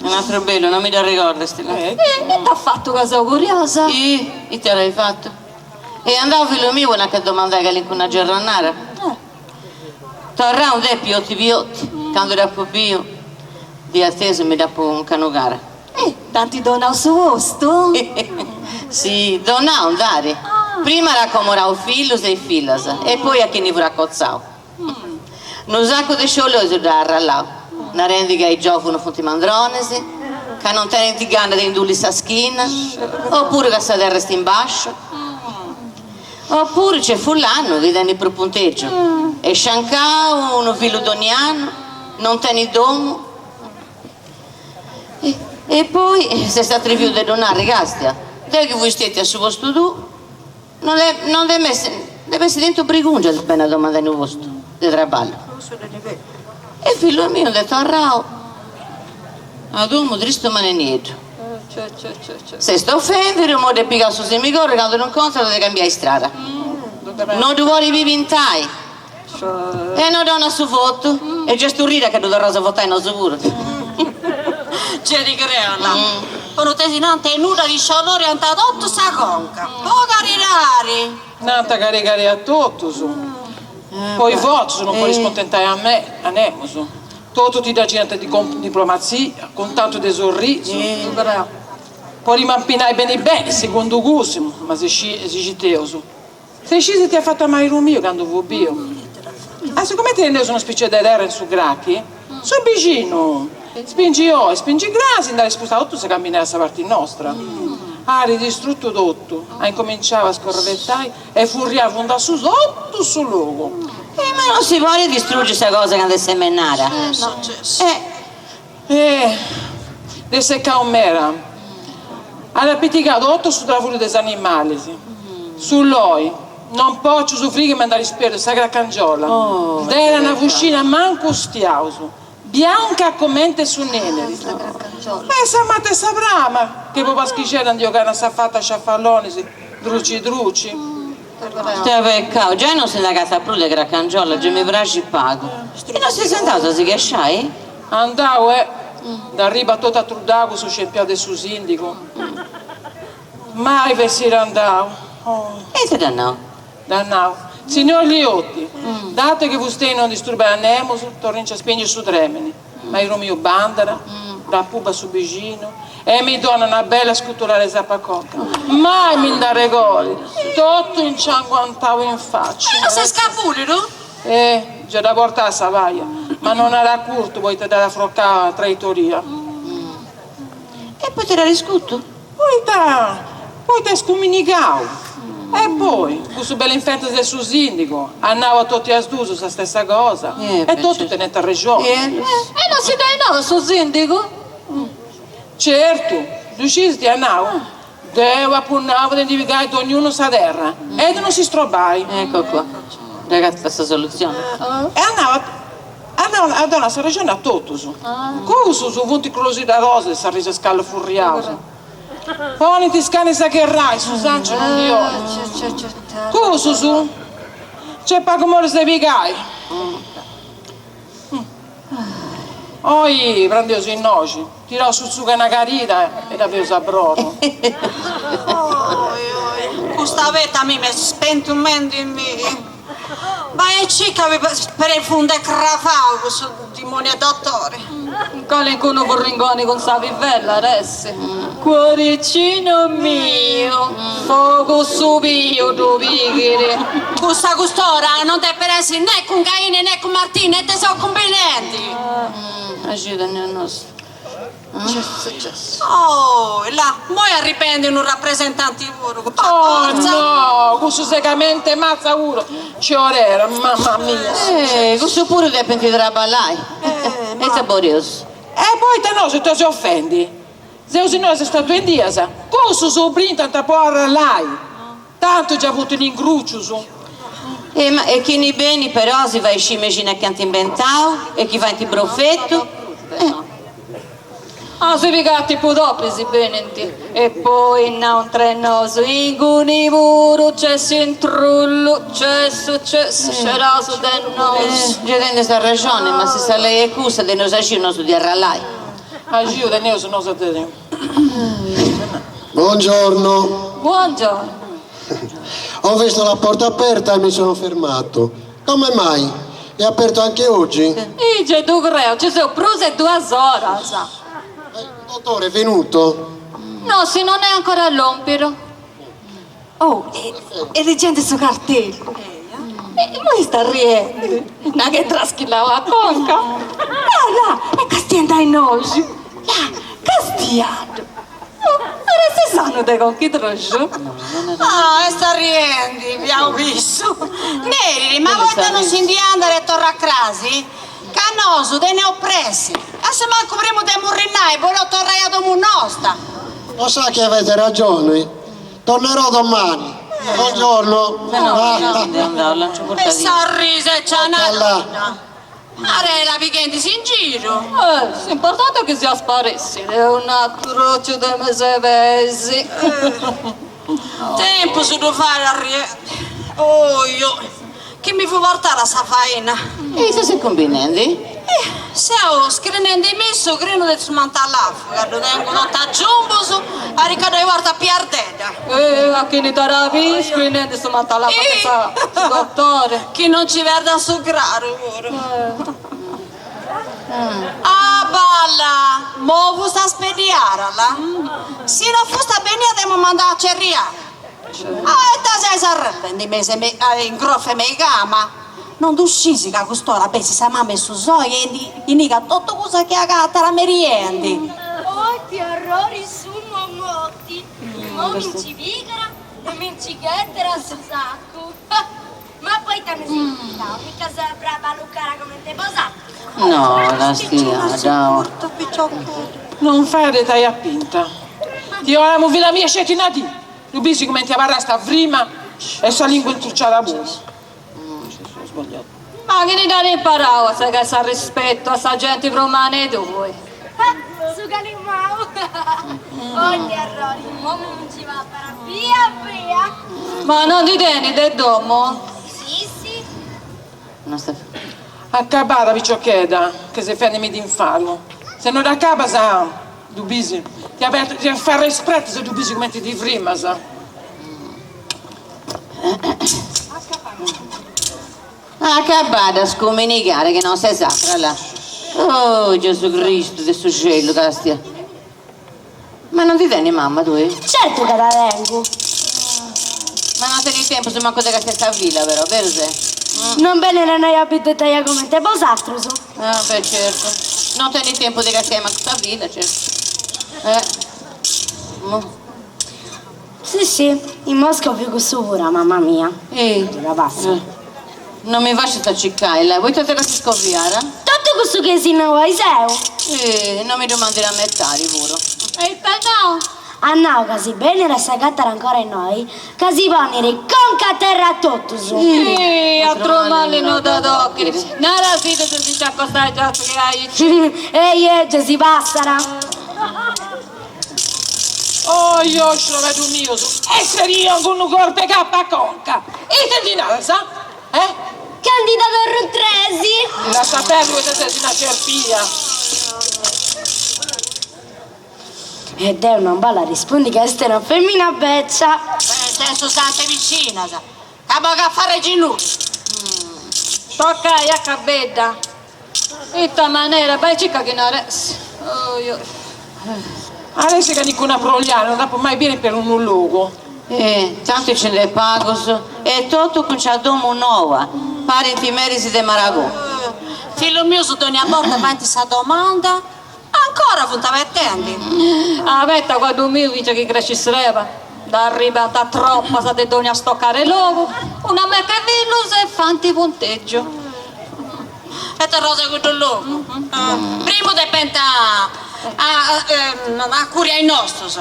S6: Un'atru bellu, non mi dd'arregordast.
S7: E ita at fatu ca seu curiosa?
S6: Ih, ite at ai fatu? E andau fillu miu a che domandai calincuna giorronara. Torrau nd'est pioti pioti, candu dd'apu biu, di atesu mi dd'apu incanugara.
S7: E t'ant donau su postu?
S6: Si, donau nd'at. Prima at acomorau fillus e fillas e poi a chini fut acotzau. Unu sacu de sciollòrius dd'at arrallau, narendi ca is giòvunus funt mandronis, ca non tenint gana de indulli sa schina, opuru ca sa terra est in bàsciu, opuru c'est fullanu chi tenit prus puntègiu, est sciancau, unu fillu dònnia annu, non tenit domu. E poi s'est atriviu de ddu narri, Càstia, deu chi fui stètia a su postu tuu, Non non nd'ep'essi tentu brigùngia de benni a domandai unu postu de traballu. E fillu miu nd'est torrau a domu tristu manu e nieddu. S'est ofèndidu, immoi dd'est pigau su simigorru candu ddu incontrat de cambiai strada. No ddu bolit pibintai e no donat su votu e già est orrida ca ddu torraus a votai nosu puru.
S5: Gei ti creu, là. Unu tesinante e nudda chi scialloriant totu sa conca. Po caridadi!
S4: Nant carigari a totus. Po is votus non podis scontentai a me, a nemus. Totu ti dda girant cun diplomatzia, cun tantu de sorrisu. Po rimampinai beni beni, segundu cussu, ma si sciteus. Si scis ite at fatu a maridu miu candu fut biu? Ah, sigumenti teneus unu spicciu de terra in su Crachi, su bixinu, spingi oi, spingi cras, nd'at spustau totu sa caminera a sa parti nostra. At distrutu totu, at incominciau a scorrovetai e furriai fundu a susu totu su logu.
S6: E ma non si podit distruggi sa cosa candu est semenada.
S4: Eh, nd'est secau meda. At apitigau totu su travullu de is animalis. Su loi, non pociu su frigu mi nd'at isperdiu sa cracangiola. Nd'era una fuscina mancu ustiaus, bianca comente su nèneri. E sa mata 'e sa prama, che po Paschixedda ndi 'ogàt sa fata a sciafallonis, druci druci.
S6: Ite pecau, giai non si nd'agatat prus de cracangiola, gei mi praxit pagu. E non ses andau a si chesciai?
S4: Andau e nd'arribat totu atruddau cun su scempiau de su sindigu. Mai fessiri andau.
S6: E ite dd'at nau?
S4: Dd'at nau, Signor Liotti, datu chi fustei non disturbat a nemus, torrinci a spingi su tremini. Maridu miu bandat, dd'apubat su bixinu e mi donat una bella scutulada 'e zappa a conca. Mai mi nd'arregordu, totu incianguantau in facci.
S5: E non s'est scapulidu?
S4: Eh, già dda portàt sa paia, ma non at curtu poita dd'at afrocau a traitoria.
S6: E poita dd'at iscutu?
S4: Poita, poita est scuminigau. E poi, cussu bell'infentas de su sindigu, at nau a totu is duus sa stessa cosa, e totu tenent arrexoni.
S7: E non si dd'at nau su sindigu?
S4: Certu, ddu scis ite at nau? Deu apu nau de ndi pigai dognunu sa terra e de non si strobai.
S6: Ecco qua, dd'agatat sa solutzioni.
S4: E at nau at nau at donau sa rexoni a totus. Cussus funt crosidadòsus de s'arrisu scallu furriaus. Ponint is canis a gherrai, su sanciu non ndi 'olint. Cussus nc'est pagu moris de pigai. Oi prandeus innoxi, tiraus su tzugu a una carida e dda feus a brodu.
S5: Oi oi, custa peta a mimi est spentumendimì. Bai e cica mi prefunde cravau cussu dimoniu 'e dottori.
S7: Calincunu furringoni cun sa fivella at essi. Cuoricinu miu, fogu subiu ddu pighit.
S5: Custa custora non depet essi né cun Caine né cun Martine, ite seu cumbinendi?
S6: Agiudami a nosu.
S5: Oh, là, moi arribendi unu rapresentanti puru.
S4: Oh no, cussu segament'e matza puru, nci 'olit, mama mia.
S6: Eh, cussu puru depint traballai. E ita boleus?
S4: E poita nosu ita si ofendi? Seus innoi sa statuendias, cussus brintant po arrallai. Tantu già funt in ingrucius.
S6: E ma e chini benit però si fait scì mexina chi ant imbentau e chi faint brofetu. Eh.
S7: Ah, si pigat tipu topi si benint. E poi nau intre nosu, inguni puru c'est s'intrullu, cessu, cessu, sceraus de nosu.
S6: Gei tenis arrexoni, ma si sa lei est cussa, teneus axiu nosu de arrallai.
S4: Axiu teneus nosu de.
S10: Buongiorno.
S7: Buongiorno.
S10: Ho visto la porta aperta e mi sono fermato. Come mai? È aperto anche oggi?
S7: Ih, gei ddu creu, nci seu prus 'e duas oras.
S10: Il dottore è venuto?
S7: No, si non è ancora lòmpidu.
S9: Oh, est ligendi su cartellu. E immoi est arriendi.
S7: Na che traschillau a conca.
S9: Là, là, est castiendi a innoxi. Là, castiaddu. At essi sanu de conchidroxu?
S5: Ah, est arriendi, biau issu. Neriri, ma poita non si ndi andat e torrat crasi? Ca nosu teneus pressi. A su mancu primu de murrinai boleus torrai a domu nosta.
S10: Lo sa che avete ragione? Tornerò domani. Buongiorno.
S5: E s'arrisu 'e cianadina. Arela pighendisi in giru.
S7: Eh, s'importanti est chi siat sparessiu de un'atruciu de mesevesi.
S5: Tempus ddu fait arriendi. Oi oi, chi mi fut portada sa faina.
S6: E ita ses cumbinendi?
S5: Seu scrinendi-mì su crinu de su mantalafu, ca ddu tengu totu a giumbus, parit ca ddoi portu a piardedda.
S7: Eh, a chini dd'at biu scrinendi su mantalafu a sa su dottore.
S5: Chi non ci perdat su craru puru. Ah balla, mo fusta speddiara là? Si no fusta benia t'emu mandau a cerriai. Ah ita ses arrellendi me in grofa 'e meigama? Non ddu scisi ca a cust'ora bessit sa mama 'e su soi e ndi pinnigat totu cussa chi agatat meriendi?
S2: Oh ite orrori su momoti! Mo mi nci pigat e mi nci ghetat su saccu. Ma poita mi seu invitau? Mica seu brava a lucara comente bosatrus.
S6: No, Castia, no.
S4: Non fait de t'ai a pinta. Ti 'olamu filla mia sceti una dì. Ddu bisi cumenti abarrasta frima e sa lingua intruciada puru.
S7: Ma chini dd'at imparau a segai s'arrispetu a sa genti prus manna 'e tui?
S2: Su calimau! Oh ite arrori, imoi mi nci papara bia bia!
S7: Ma non ndi tenit de domu?
S2: Si si.
S4: Acabada piciochedda, ca ses fendi-mì infadu. Se no dd'acabas, ddu bisi, ti abertu, ti ferru is pretas e ddu bisi cumenti ti frimas.
S6: Acabada a scuminigare chi non ses atra là. Oh Gesù Cristu de su celu, castia. Ma non ndi tenis mamma tui?
S2: Certu ca dda tengu.
S6: Ma non tenis tempus mancu de castiai sa filla però, berus est?
S2: Non benit a nai a biddettaia comente bosatrus.
S6: Ah beh certu. Non tenis tempus de castiai mancu sa filla, certu. Eh. Mo.
S2: Si si, immoi scoviu cussu puru a mamma mia.
S6: Eh.
S2: La passa.
S6: Non mi facit a circai, là, poita dda scoviara?
S2: Totu cussu chi eis nau a Iseu.
S6: Eh, non mi ddu mandit a metadi puru.
S7: E ita at nau?
S2: At nau ca si benit a s'agatar ancora innoi, ca si ponit conca a terra a totus.
S7: Ih, atru mali no dda tochit. Nara si de si nci acostai giai chi aici.
S2: Ehi, gei si passat.
S4: Oi oi sciobeddus mius, e seria cun unu corpu 'e capa a conca! Ite ndi naras, eh?
S2: Candidadu a Rutresi!
S4: Lassa perdi poita ses una cerpia!
S2: E deu non bollu arrespundi ca est una femina beccia!
S5: Beh, ses sante piscinas, ca bogat fora 'e ginugus!
S7: Tocai a cabedda! Ita manera, bai circa chi no aressi. Oi oi.
S4: Aressi calicuna proliana, non dd'apu mai biri in perunu logu.
S6: Eh, tanti nci nd'est pagus e totu cun sa domu noa, parint meris de Maragò.
S5: Fillus mius dònnia borta faint sa domanda, ancora funt abetendi.
S7: Abeta cuaddu miu fintzas chi crescit s'erba, nd'arribant tropas de dònnia stocara 'e logu, una meca 'e fillus e faint puntegiu.
S5: E torraus a cuddu logu. Primu depent a acurri a is nostus.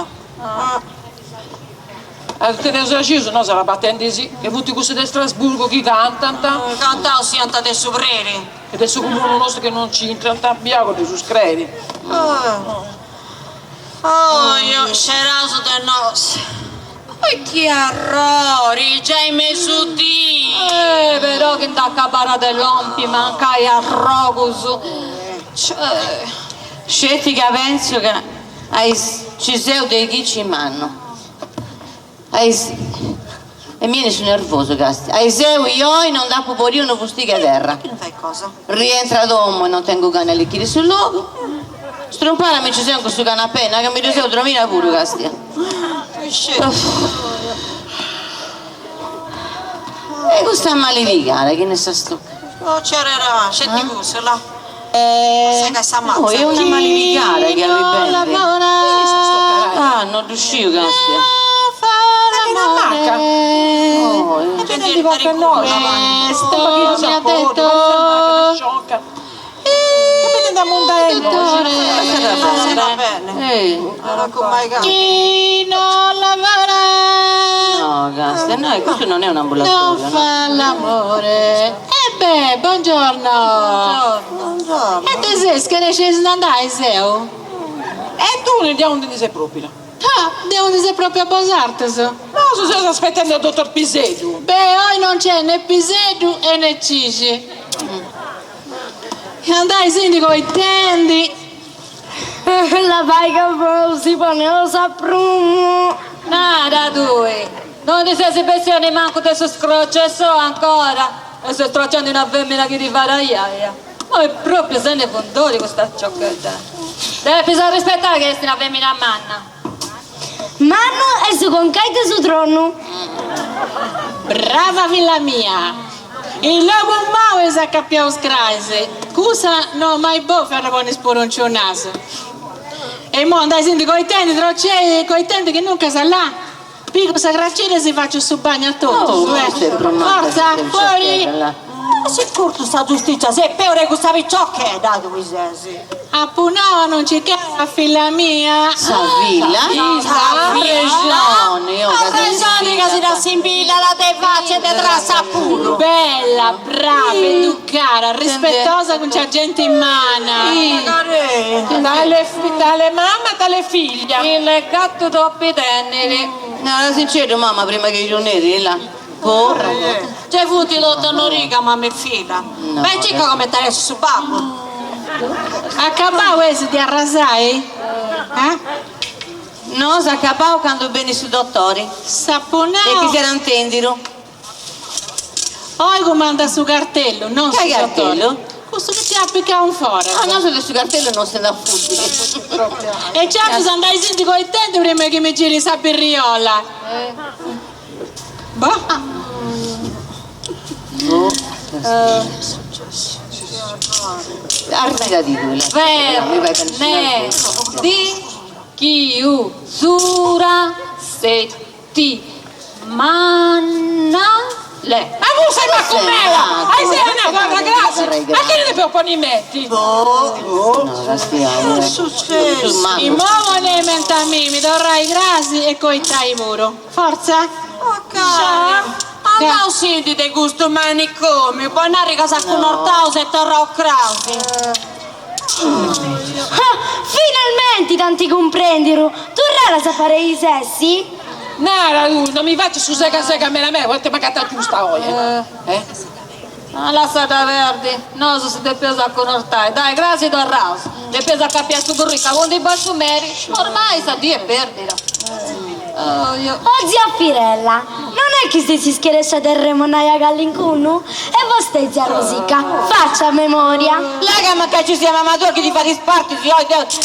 S4: A teneus axius nosu arrabatendisì, che funt cussus de Strasburgo chi cantant.
S5: Cantaus siant de su preri.
S4: E de su cumunu nostu chi non nc'intrant, biagu ddus creri.
S5: Oio, sceraus de nos. Oi chi arrori, giai mesudì!
S7: Eh, però chi nd'acabara de lompi mancai arrogus. Cioè.
S6: Sceti ca pentzu ca a is ci seu de aici mannu. A is E mi 'enit su nervosu, casti. A is seu i oi non nd'apu podiu unu fustigu 'e terra. Rientru a domu e non tengu gana 'e allichiri su logu. Strumpara mi nci seu in cussu canapè, na ca mi ddu seu dromida puru, castia. E custa malidigada chi n'est sa stocca?
S5: Oh, c'era sceti cussu, là. Oh,
S6: est una malidigada chi arribendi. Ah, no ddu sciu, castia. No, castia, no, custu non est un'ambulatorio, no.
S1: E beh, buongiorno. Buongiorno. E te ses che ne scesi andai seu?
S4: E tu de aundi ndi ses proprio?
S1: Ah, de aundi ses proprio a bosartus?
S4: Nosu seus aspettendi a dottor Piseddu.
S1: Beh, oi non c'è né Piseddu e né Cixi. E andai sindi coitendi.
S2: Labai ca si poneus a prumu.
S7: Nara tui, non ndi ses bessiu nimancu de su scrocessò ancora e ses straccendi una femmina chi ti fait a iaia. Ma est propriu sene fundori custa ciocchedda. Depis arrispetai chi est una femmina manna.
S2: Mannu est su concai de su tronu.
S1: Brava filla mia! In logu mau eis acapiau is crais, cussa no mai bòfiu a ponni puru in su nasu. E imoi andaisindi coitendi, trocei coitendi chi nuncas là pigu sa cracina e si faciu su bagnu a totus, eh. Forza, fuori!
S5: Si curtu sa giustizia, ses peus de cussa piciochedda tui ses.
S1: Apu nau a non circai a filla mia.
S6: Sa filla?
S5: Sa
S6: Arrexoni, oh,
S5: ca Arrexoni ca si dd'assimbillat de faci e de trassa puru.
S1: Bella, brava, educada, rispettosa cun sa genti manna.
S4: Tale, tale mamma, tale figlia.
S7: Il gatto doppi tenniri.
S6: No, sincero, mamma, prima che io neri, là. Boh.
S5: C'è futi l'otto riga, mamma e figlia. Beh, circa come te su babbo.
S1: Acabau est de arrasai? Eh?
S6: No, s'est acabau candu benit su dottori.
S1: S'apu nau.
S6: E chi s'era intendidu.
S1: Oi cumandat su cartellu, non su
S6: Cali
S1: dottori.
S6: cartellu?
S1: Cussu chi ti apicau in foras.
S6: Ah, nosu de su cartellu non si nd'afutiri.
S1: E ciapus andaisindi coitendi prima chi mi giri sa birriola. Boh.
S7: Ver, ne, di, chiusura, setti, manna, le.
S4: Ma tu sei macumela! Hai sei una guarda, grazie! Ma che ne devo poni metti?
S6: No, castiamo.
S5: Che è successo?
S1: Mi muovo ne menta mi, mi dorrai grasi e coitai muro. Forza!
S5: Ciao! Andau sindi de custu manicomiu, poi narri ca s'accunortaus e torrau crasi.
S2: Ah, finalmenti tanti cumprendiru! Torraras a fare i sessi?
S4: Nara lui, non mi faccio su sega sega me la me, volete magata giusta oggi. Eh?
S7: Ah, lassada perdi, nosu si depeus accunortai. Dai, crasi torraus. Depeus acapiai su burricu aundi boit su meri. Ormai sa dì est perdida.
S2: Oh, zia Firella, non è chi si scherescia del remonai a calincunu? E vostè, zia Rosica, faccia memoria.
S6: Lega, ma che ci sia mamma tua che ti fa risparti, ti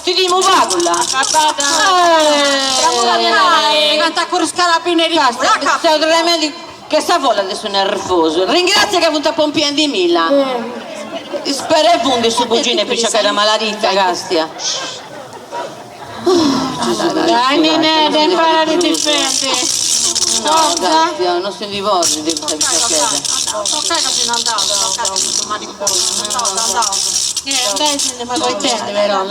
S6: ti di muvaculla.
S5: Eh, quanta scarabineria.
S6: Stiamo veramente che sta vola adesso nervoso. Ringrazia che ha avuto a pompiere di Mila. Spera e fundi su cugine per cercare la malattia, castia.
S1: Dai Ninè, devi imparare a difendere.
S6: No, castia, non si divorzi di questa bicicletta.
S1: Eh, dai, se ne ma coitende, però.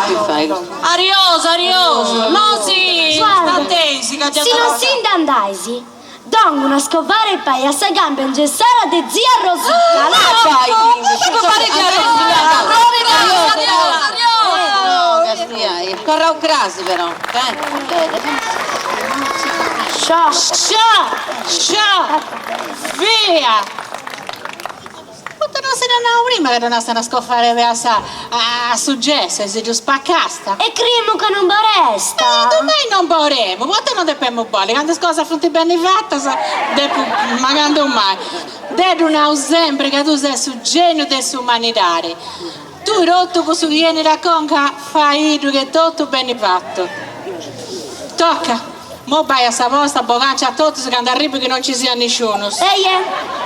S6: Che fai?
S5: Arioso, arioso. No, sì,
S2: Guarda,
S5: sta che già
S2: se non si indandaisi, dongo una scovare pai a sa gamba in gessara de zia Rosica.
S6: Ah, vai!
S5: Arioso, arioso, arioso.
S6: torrau crasi però, eh.
S2: Sciò!
S1: Sciò! Sciò! Via! Poita non si dd'at nau prima ca donasta una scofarede a sa a su gesso e si ddu spacasta?
S2: E criemu ca non boresta!
S1: E domai non boremu, poita non depemu boli, candu is cosas funt beni fatas, depu, ma candu mai. Deu ddu nau sempri ca tu ses su geniu de s'umanidadi. Tui totu cussu chi 'enit a conca faiddu che totu beni fatu. Toca, mo bai a sa posta boganci a totus candu arribu chi non nci siat nisciunus.
S2: Eje.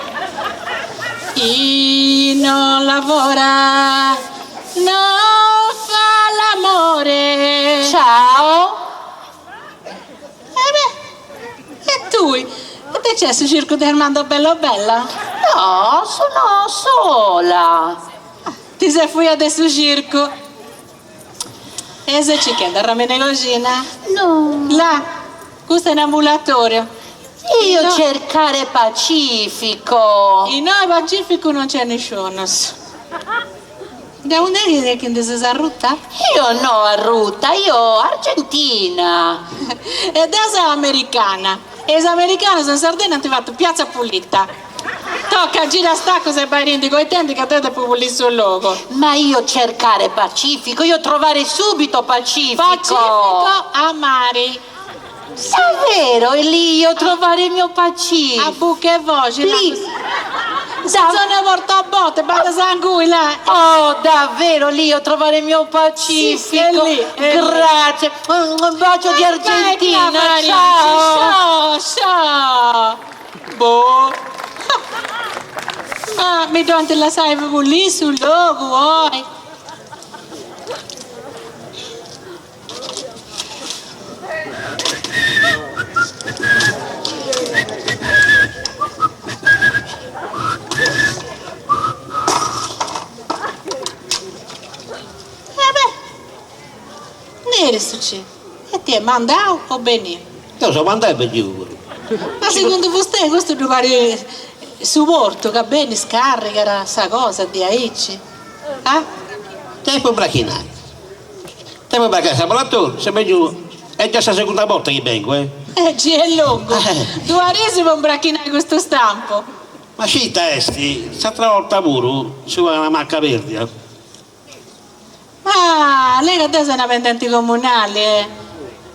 S1: Chi non lavora non fa l'amore.
S9: Ciao.
S1: E beh, e tui? Ite nc'est su circu de Armando Bello Bello?
S9: No, sono sola.
S1: Ti ses fuia de su circu. E ses circhende arromine 'e coxina?
S9: No.
S1: Là, custu est un'ambulatorio.
S9: Io cercare Pacifico.
S1: Innoi Pacificu non nc'est nisciunus. De aundi est chi ndi ses arruta?
S9: Io no arruta, io argentina.
S1: E deu seu americana. E is americanus in Sardegna ant fatu piazza pulita. Toca, gira is tacus e bairindi coitendi ca deu depu pulì su logu.
S9: Ma io cercare Pacifico, io trovare subito Pacifico.
S1: Pacifico a mari.
S9: Davvero è lì io trovare il mio Pacifico.
S1: A bucca 'e foxi.
S9: Lì.
S1: Sa zona 'e Porto Botte, banda s'anguilla.
S9: Oh, davvero lì io trovare il mio Pacifico.
S1: Sì, è lì, è lì.
S9: Grazie. Un bacio di Argentina. Ciao.
S1: Ciao, ciao. Boh. Ma mi ddu ant lassai pulì su logu, oi. E beh, Neri su ci, e ti è mandau o beniu?
S8: Deu seu mandau e beniu puru.
S1: Ma segundu vostè custu ddu parit su portu ca benit scarrigat sa cosa diaici? Ah?
S8: Depu imbrachinai. Depu imbrachinai s'ambulatoriu, seu beniu, est già sa segunda borta chi bengu, eh.
S1: Eh, gei est longu. Duas diis po imbrachinai custu stampu.
S8: Ma scit ita est, s'atra borta puru nci fuat una macca perdia.
S1: Ma lei ca deu seu una dipendenti comunali, eh.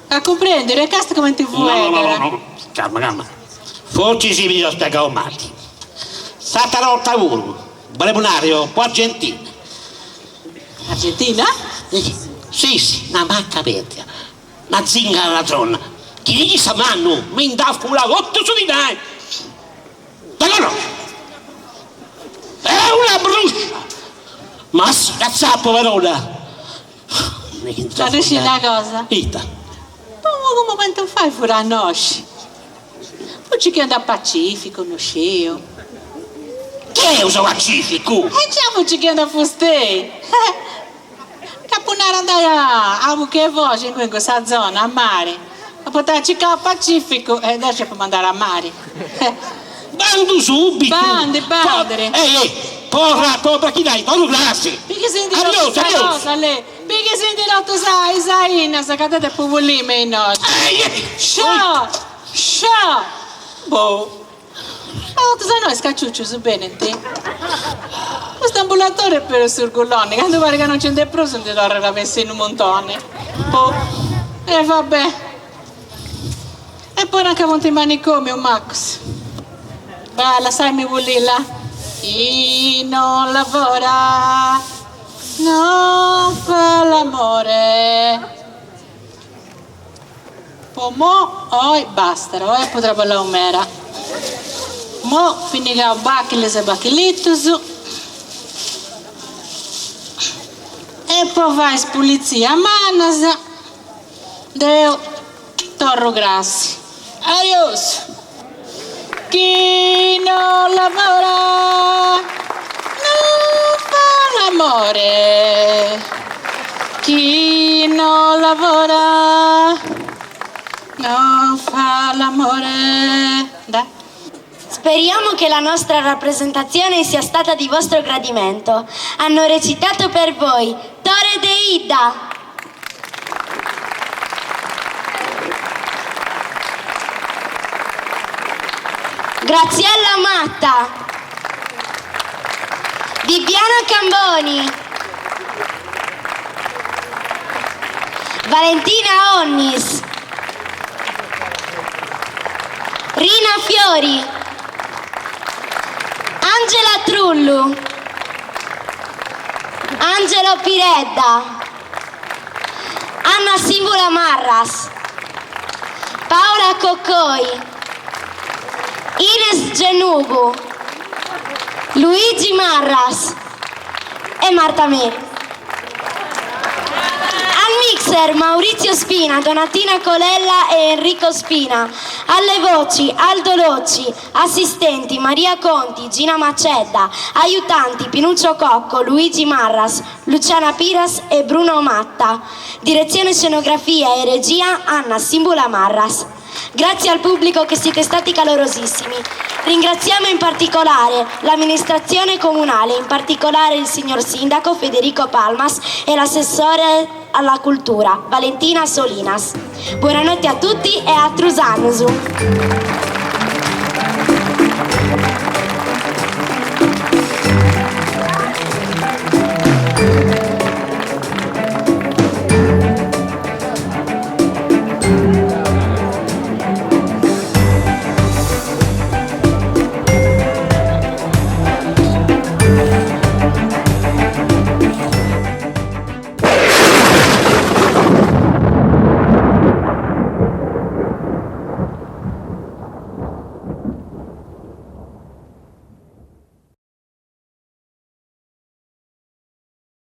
S1: A cumprendiri, e casta cumenti fueddat.
S8: No, no, no, no, calma, calma. Fortzis mi seu spiegau mali. S'atra 'orta puru, bolemu narri po Argentina.
S1: Argentina?
S8: Si, si, una macca perdia, una zingara ladrona, chi ligit sa manu, mi nd'at furau totu su dinai. Dda connosci? Est una bruscia! Ma si dd'atzapu perona!
S1: Ma ddu scis una cosa?
S8: Ita?
S1: Po pagu momentu fait fura annosci. Fut circhendi a Pacificu, no sciu.
S8: Deu seu Pacificu!
S1: E già fut circhendi a fustei! Dd'apu nau andai a bucca 'e foxi ingui in cussa zona, a mari. Poita at circau a Pacificu e deu dd'apu mandau a mari.
S8: Bandu subitu!
S1: Bandi, bandiri!
S8: Ei, ei, porra, po imbrachinai, torru crasi!
S1: Pighisindi totu sa cosa, lei! Pighisindi totu is ainas ca deu depu pulì me innoi. Sciò! Sciò! Boh! Ma totus a innoi is caciucius benint? Custu ambulatoriu est peus de s'Urgulloni, candu parit ca non nci nd'est prus ndi torrat a bessiri unu muntoni. Boh! E va bè! E poi nanca funt is manicomius macus. Bah, lassaimi pulì, là. Chi non lavora non fa l'amore. Po mo oi bastat, oi apu traballau meda. Mo pinnigaus bachilis e bachilitus e po fai is pulitzias mannas deu torru crasi. Adios! Chi non lavora non fa l'amore Chi non lavora non fa l'amore Da.
S2: Speriamo che la nostra rappresentazione sia stata di vostro gradimento. Hanno recitato per voi Tore De Idda. Graziella Matta, Bibiana Camboni, Valentina Onnis, Rina Fiori, Angela Trullu, Angelo Piredda, Anna Simbula Marras, Paola Coccoi, Ines Genugu, Luigi Marras e Marta Melis. Al mixer Maurizio Spina, Donatina Colella e Enrico Spina. Alle voci Aldo Locci, assistenti Maria Conti, Gina Macedda, aiutanti Pinuccio Cocco, Luigi Marras, Luciana Piras e Bruno Matta. Direzione scenografia e regia Anna Simbula Marras. Grazie al pubblico che siete stati calorosissimi. Ringraziamo in particolare l'amministrazione comunale, in particolare il signor sindaco Federico Palmas e l'assessore alla cultura Valentina Solinas. Buonanotte a tutti e a Trusanusu.